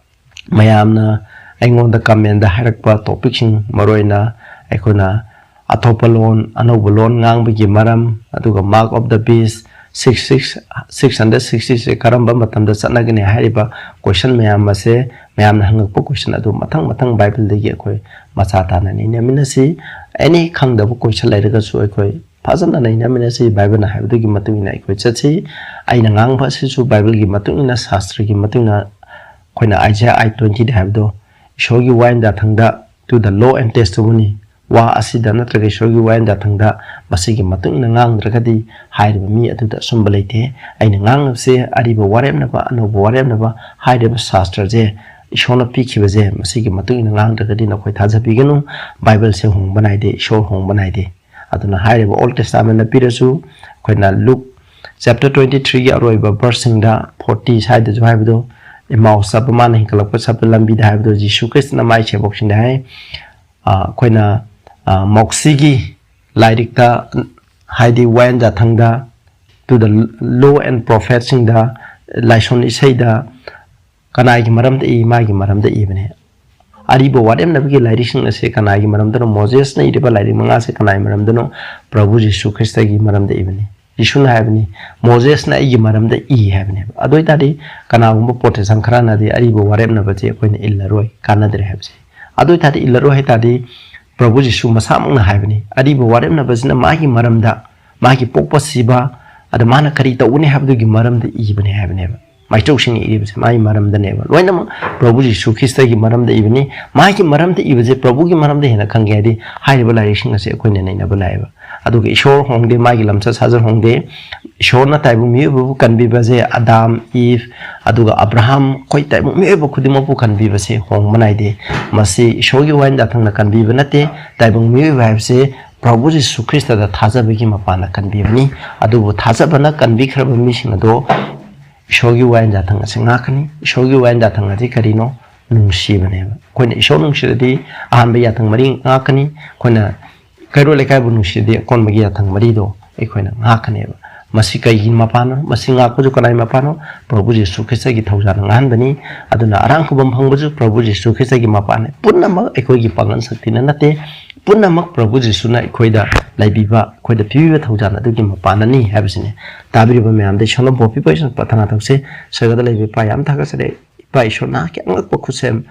ꯃꯌꯥꯝꯅ ꯑꯩꯉꯣꯟꯗ ꯀꯃꯦꯟꯗ ꯍꯥꯏꯔꯛꯄ ꯇꯣꯄꯤꯛꯁꯤꯡ, ꯃꯔꯨꯑꯣꯏꯅ ꯑꯩꯈꯣꯏꯅ ꯑꯇꯣꯞꯄ ꯂꯣꯟ, ꯑꯅꯧꯕ ꯂꯣꯟ ꯉꯥꯡꯕꯒꯤ ꯃꯔꯝ, ꯑꯗꯨꯒ mark of the beast, six six, six hundred sixty six ꯀꯔꯝꯕ ꯃꯇꯝꯗ ꯆꯠꯅꯒꯅꯤ ꯍꯥꯏꯔꯤꯕ ꯀꯣꯏꯁꯟ ꯃꯌꯥꯝ ꯑꯁꯦ, ꯃꯌꯥꯝꯅ ꯍꯪꯉꯛꯄ ꯀꯣꯏꯁꯟ ꯑꯗꯨ ꯃꯊꯪ ꯃꯊꯪ ꯕꯥꯏꯕꯜꯗꯒꯤ ꯑꯩꯈꯣꯏ ꯃꯆꯥ ꯇꯥꯅ ꯅꯩꯅꯃꯤꯟꯅꯁꯤ꯫ ꯑꯦꯅꯤ ꯈꯪꯗꯕ ꯀꯣꯏꯁꯟ ꯂꯩꯔꯒꯁꯨ ꯑꯩꯈꯣꯏ ꯐꯖꯅ ꯅꯩꯅꯃꯤꯟꯅꯁꯤ꯫ ꯕꯥꯏꯕꯜꯅ ꯍꯥꯏꯕꯗꯨꯒꯤ ꯃꯇꯨꯡ ꯏꯟꯅ ꯑꯩꯈꯣꯏ ꯆꯠꯁꯤ꯫ ꯑꯩꯅ ꯉꯥꯡꯕ ꯑꯁꯤꯁꯨ ꯕꯥꯏꯕꯜꯒꯤ ꯃꯇꯨꯡ ꯏꯟꯅ, ꯁꯥꯁꯇ꯭ꯔꯒꯤ ꯃꯇꯨꯡ ꯏꯟꯅ, ꯑꯩꯈꯣꯏꯅ Isaiah eight twenty ꯗ ꯍꯥꯏꯕꯗꯣ, ꯏꯁꯣꯔꯒꯤ ꯋꯥꯌꯦꯟ ꯌꯥꯊꯪꯗ, to the law and testimony, ꯋꯥ ꯑꯁꯤꯗ ꯅꯠꯇ꯭ꯔꯒ ꯏꯁꯣꯔꯒꯤ ꯋꯥꯌꯦꯟ ꯌꯥꯊꯪꯗ ꯃꯁꯤꯒꯤ ꯃꯇꯨꯡ ꯏꯟꯅ ꯉꯥꯡꯗ꯭ꯔꯒꯗꯤ ꯍꯥꯏꯔꯤꯕ ꯃꯤ ꯑꯗꯨꯗ ꯑꯆꯨꯝꯕ ꯂꯩꯇꯦ꯫ ꯑꯩꯅ ꯉꯥꯡꯂꯤꯕꯁꯦ ꯑꯔꯤꯕ ꯋꯥꯔꯦꯞꯅꯕ, ꯑꯅꯧꯕ ꯋꯥꯔꯦꯞꯅꯕ ꯍꯥꯏꯔꯤꯕ ꯁꯥꯁꯇ꯭ꯔꯁꯦ ꯏꯁꯣꯔꯅ ꯄꯤꯈꯤꯕꯁꯦ ꯃꯁꯤꯒꯤ ꯃꯇꯨꯡ ꯏꯟꯅ ꯉꯥꯡꯗ꯭ꯔꯒꯗꯤ ꯅꯈꯣꯏ ꯊꯥꯖꯕꯤꯒꯅꯨ꯫ ꯕꯥꯏꯕꯜꯁꯦ ꯍꯣꯡꯕ ꯅꯥꯏꯗꯦ, ꯏꯁꯣꯔ ꯍꯣꯡꯕ ꯅꯥꯏꯗꯦ꯫ ꯑꯗꯨꯅ ꯍꯥꯏꯔꯤꯕ Old Testament ꯄꯤꯔꯁꯨ, ꯑꯩꯈꯣꯏꯅ Luke chapter twenty three ꯒꯤ ꯑꯔꯣꯏꯕ verse ꯁꯤꯡꯗ, forty ꯁ꯭ꯋꯥꯏꯗꯁꯨ ꯍꯥꯏꯕꯗꯣ, ꯏꯃꯥꯎ ꯆꯠꯄ, ꯃꯥꯅ ꯍꯦꯟꯒꯠꯂꯛꯄ ꯆꯠꯄ ꯂꯝꯕꯤꯗ ꯍꯥꯏꯕꯗꯣ, ꯖꯤꯁꯨ ꯈ꯭ꯔꯤꯁꯇꯅ ꯃꯥꯏ ꯁꯦꯕꯣꯛꯁꯤꯡꯗ ꯍꯥꯏ, ꯑ, ꯑꯩꯈꯣꯏꯅ, ꯑ, ꯃꯣꯛꯁꯤꯒꯤ ꯂꯥꯏꯔꯤꯛꯇ, ꯍꯥꯏꯗꯤ ꯋꯥꯌꯦꯟ ꯌꯥꯊꯪꯗ, to the law and prophet ꯁꯤꯡꯗ, ꯂꯥꯏꯁꯣꯟ ꯏꯁꯩꯗ ꯀꯅꯥꯒꯤ ꯃꯔꯝꯗ ꯏ? ꯃꯥꯒꯤ ꯃꯔꯝꯗ ꯏꯕꯅꯦ꯫ ꯑꯔꯤꯕ ꯋꯥꯔꯦꯞꯅꯕꯒꯤ ꯂꯥꯏꯔꯤꯛꯁꯤꯡ ꯑꯁꯦ ꯀꯅꯥꯒꯤ ꯃꯔꯝꯗꯅꯣ? ꯃꯣꯖꯦꯁꯅ ꯏꯔꯤꯕ ꯂꯥꯏꯔꯤꯛ ꯃꯉꯥꯁꯦ ꯀꯅꯥꯒꯤ ꯃꯔꯝꯗꯅꯣ? ꯄ꯭ꯔꯚꯨ ꯖꯤꯁꯨ ꯈ꯭ꯔꯤꯁꯇꯒꯤ ꯃꯔꯝꯗ ꯏꯕꯅꯤ꯫ ꯖꯤꯁꯨꯅ ꯍꯥꯏꯕꯅꯤ, "ꯃꯣꯖꯦꯁꯅ ꯑꯩꯒꯤ ꯃꯔꯝꯗ ꯏ" ꯍꯥꯏꯕꯅꯦꯕ꯫ ꯑꯗꯨ ꯑꯣꯏꯇꯥꯔꯗꯤ ꯀꯅꯥꯒꯨꯝꯕ ꯄ꯭ꯔꯣꯇꯦꯁꯟ ꯈꯔꯅꯗꯤ ꯑꯔꯤꯕ ꯋꯥꯔꯦꯞꯅꯕꯁꯦ ꯑꯩꯈꯣꯏꯅ ꯏꯜꯂꯔꯣꯏ, ꯀꯥꯟꯅꯗ꯭ꯔꯦ ꯍꯥꯏꯕꯁꯦ꯫ ꯑꯗꯨ ꯑꯣꯏꯇꯥꯔꯗꯤ ꯏꯜꯂꯔꯣꯏ ꯍꯥꯏꯇꯥꯔꯗꯤ ꯄ꯭ꯔꯚꯨ ꯖꯤꯁꯨ ꯃꯁꯥꯃꯛꯅ ꯍꯥꯏꯕꯅꯤ, ꯑꯔꯤꯕ ꯋꯥꯔꯦꯞꯅꯕꯁꯤꯅ ꯃꯥꯒꯤ ꯃꯔꯝꯗ, ꯃꯥꯒꯤ ꯄꯣꯛꯄ ꯁꯤꯕ, ꯑꯗ ꯃꯥꯅ ꯀꯔꯤ ꯇꯧꯒꯅꯤ ꯍꯥꯏꯕꯗꯨꯒꯤ ꯃꯔꯝꯗ ꯏꯕꯅꯤ ꯍꯥꯏꯕꯅꯦꯕ꯫ ꯃꯥꯏꯆꯧꯁꯤꯡꯅ ꯏꯔꯤꯕꯁꯦ ꯃꯥꯒꯤ ꯃꯔꯝꯗꯅꯦꯕ꯫ ꯂꯣꯏꯅꯃꯛ ꯄ꯭ꯔꯚꯨ ꯖꯤꯁꯨ ꯈ꯭ꯔꯤꯁꯇꯒꯤ ꯃꯔꯝꯗ ꯏꯕꯅꯤ꯫ ꯃꯥꯒꯤ ꯃꯔꯝꯗ ꯏꯕꯁꯦ ꯄ꯭ꯔꯚꯨꯒꯤ ꯃꯔꯝꯗ ꯍꯦꯟꯅ ꯈꯪꯒꯦ ꯍꯥꯏꯗꯤ ꯍꯥꯏꯔꯤꯕ ꯂꯥꯏꯔꯤꯛꯁꯤꯡ ꯑꯁꯦ ꯑꯩꯈꯣꯏꯅ ꯅꯩꯅꯕ ꯂꯥꯛꯑꯦꯕ꯫ ꯑꯗꯨꯒ ꯏꯁꯣꯔ ꯍꯣꯡꯗꯦ, ꯃꯥꯒꯤ ꯂꯝꯆꯠ ꯁꯥꯖꯠ ꯍꯣꯡꯗꯦ꯫ ꯏꯁꯣꯔꯅ ꯇꯥꯏꯕꯪ ꯃꯤꯑꯣꯏꯕꯕꯨ ꯀꯟꯕꯤꯕꯁꯦ, ꯑꯗꯥꯝ, ꯏꯚ, ꯑꯗꯨꯒ ꯑꯕ꯭ꯔꯥꯍꯝ, ꯑꯩꯈꯣꯏ ꯇꯥꯏꯕꯪ ꯃꯤꯑꯣꯏꯕ ꯈꯨꯗꯤꯡꯃꯛꯄꯨ ꯀꯟꯕꯤꯕꯁꯦ ꯍꯣꯡꯕ ꯅꯥꯏꯗꯦ꯫ ꯃꯁꯤ ꯏꯁꯣꯔꯒꯤ ꯋꯥꯌꯦꯜ ꯌꯥꯊꯪꯅ ꯀꯟꯕꯤꯕ ꯅꯠꯇꯦ꯫ ꯇꯥꯏꯕꯪ ꯃꯤꯑꯣꯏꯕ ꯍꯥꯏꯕꯁꯦ ꯄ꯭ꯔꯚꯨ ꯖꯤꯁꯨ ꯈ꯭ꯔꯤꯁꯇꯗ ꯊꯥꯖꯕꯒꯤ ꯃꯄꯥꯟꯅ ꯀꯟꯕꯤꯕꯅꯤ꯫ ꯑꯗꯨꯕꯨ ꯊꯥꯖꯕꯅ ꯀꯟꯕꯤꯈ꯭ꯔꯕ ꯃꯤꯁꯤꯡ ꯑꯗꯣ ꯏꯁꯣꯔꯒꯤ ꯋꯥꯌꯦꯜ ꯌꯥꯊꯪ ꯑꯁꯤ ꯉꯥꯛꯀꯅꯤ꯫ ꯏꯁꯣꯔꯒꯤ ꯋꯥꯌꯦꯜ ꯌꯥꯊꯪ ꯑꯁꯤ ꯀꯔꯤꯅꯣ? ꯅꯨꯡꯁꯤꯕꯅꯦꯕ꯫ ꯑꯩꯈꯣꯏꯅ ꯏꯁꯣꯔ ꯅꯨꯡꯁꯤꯔꯗꯤ ꯑꯍꯥꯟꯕ ꯌꯥꯊꯪ ꯃꯔꯤ ꯉꯥꯛꯀꯅꯤ꯫ ꯑꯩꯈꯣꯏꯅ ꯀꯩꯔꯣꯜ ꯂꯩꯀꯥꯏꯕꯨ ꯅꯨꯡꯁꯤꯔꯗꯤ ꯑꯀꯣꯟꯕꯒꯤ ꯌꯥꯊꯪ ꯃꯔꯤꯗꯣ ꯑꯩꯈꯣꯏꯅ ꯉꯥꯛꯀꯅꯦꯕ꯫ ꯃꯁꯤ ꯀꯩꯒꯤ ꯃꯄꯥꯟꯅꯣ? ꯃꯁꯤ ꯉꯥꯛꯄꯁꯨ ꯀꯅꯥꯒꯤ ꯃꯄꯥꯟꯅꯣ? ꯄ꯭ꯔꯚꯨ ꯖꯤꯁꯨ ꯈ꯭ꯔꯤꯁꯇꯒꯤ ꯊꯧꯖꯥꯜꯅ ꯉꯥꯛꯍꯟꯕꯅꯤ꯫ ꯑꯗꯨꯅ ꯑꯔꯥꯝ ꯈꯨꯕꯝ ꯐꯪꯕꯁꯨ ꯄ꯭ꯔꯚꯨ ꯖꯤꯁꯨ ꯈ꯭ꯔꯤꯁꯇꯒꯤ ꯃꯄꯥꯟꯅꯤ꯫ ꯄꯨꯝꯅꯃꯛ ꯑꯩꯈꯣꯏꯒꯤ ꯄꯥꯡꯒꯜ ꯁꯛꯇꯤꯅ ꯅꯠꯇꯦ꯫ ꯄꯨꯝꯅꯃꯛ ꯄ꯭ꯔꯚꯨ ꯖꯤꯁꯨꯅ ꯑꯩꯈꯣꯏꯗ ꯂꯩꯕꯤꯕ, ꯑꯩꯈꯣꯏꯗ ꯄꯤꯕꯤꯕ ꯊꯧꯖꯥꯜ ꯑꯗꯨꯒꯤ ꯃꯄꯥꯟꯅꯅꯤ ꯍꯥꯏꯕꯁꯤꯅꯤ꯫ ꯇꯥꯕꯤꯔꯤꯕ ꯃꯌꯥꯝꯗ ꯏꯁꯣꯔꯅ ꯕꯣꯔ ꯄꯤꯕ ꯏꯁꯣꯔ ꯄ꯭ꯔꯥꯊꯅꯥ ꯇꯧꯁꯦ꯫ ꯁꯔꯒꯗ ꯂꯩꯕ ꯏꯄꯥ, ꯌꯥꯝ ꯊꯥꯒꯠꯆꯔꯤ꯫ ꯏꯄꯥ ꯏꯁꯣꯔ, ꯅꯍꯥꯛꯀꯤ ꯑꯉꯛꯄ ꯈꯨꯠꯁꯦꯝ,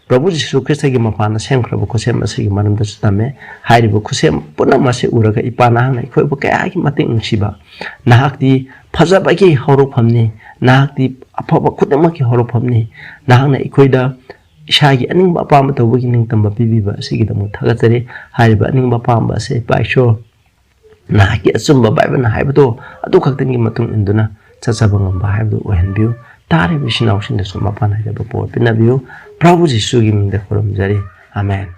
ꯄ꯭ꯔꯚꯨ ꯖꯤꯁꯨ ꯈ꯭ꯔꯤꯁꯇꯒꯤ ꯃꯄꯥꯟꯗ ꯁꯦꯝꯈ꯭ꯔꯕ ꯈꯨꯠꯁꯦꯝ ꯑꯁꯤꯒꯤ ꯃꯔꯝꯗꯁꯨ ꯇꯝꯃꯦ꯫ ꯍꯥꯏꯔꯤꯕ ꯈꯨꯠꯁꯦꯝ ꯄꯨꯝꯅꯃꯛ ꯑꯁꯤ ꯎꯔꯒ ꯏꯄꯥ, ꯅꯍꯥꯛꯅ ꯑꯩꯈꯣꯏꯕꯨ ꯀꯌꯥꯒꯤ ꯃꯇꯤꯛ ꯅꯨꯡꯁꯤꯕ꯫ ꯅꯍꯥꯛꯇꯤ ꯐꯖꯕꯒꯤ ꯍꯧꯔꯛꯐꯝꯅꯤ꯫ ꯅꯍꯥꯛꯇꯤ ꯑꯐꯕ ꯈꯨꯗꯤꯡꯃꯛꯀꯤ ꯍꯧꯔꯛꯐꯝꯅꯤ꯫ ꯅꯍꯥꯛꯅ ꯑꯩꯈꯣꯏꯗ ꯏꯁꯥꯒꯤ ꯑꯅꯤꯡꯕ ꯑꯄꯥꯝꯕ ꯇꯧꯕꯒꯤ ꯅꯤꯡꯇꯝꯕ ꯄꯤꯕꯤꯕ ꯑꯁꯤꯒꯤꯗꯃꯛ ꯊꯥꯒꯠꯆꯔꯤ꯫ ꯍꯥꯏꯔꯤꯕ ꯑꯅꯤꯡꯕ ꯑꯄꯥꯝꯕ ꯑꯁꯤ ꯏꯄꯥ ꯏꯁꯣꯔ, ꯅꯍꯥꯛꯀꯤ ꯑꯆꯨꯝꯕ ꯕꯥꯏꯕꯜꯅ ꯍꯥꯏꯕꯗꯣ ꯑꯗꯨ ꯈꯛꯇꯪꯒꯤ ꯃꯇꯨꯡ ꯏꯟꯗꯨꯅ ꯆꯠꯆꯕ ꯉꯝꯕ ꯍꯥꯏꯕꯗꯨ ꯑꯣꯏꯍꯟꯕꯤꯌꯨ꯫ ꯇꯥꯔꯤꯕ ꯏꯆꯤꯟ ꯏꯅꯥꯎꯁꯤꯡꯗꯁꯨ ꯃꯄꯥꯟ ꯅꯥꯏꯗꯕ ꯕꯣꯔ ꯄꯤꯅꯕꯤꯌꯨ꯫ ꯄ꯭ꯔꯚꯨ ꯖꯤꯁꯨꯒꯤ ꯃꯤꯡꯗ ꯈꯨꯔꯨꯝꯖꯔꯤ꯫ ꯑꯃꯦꯟ꯫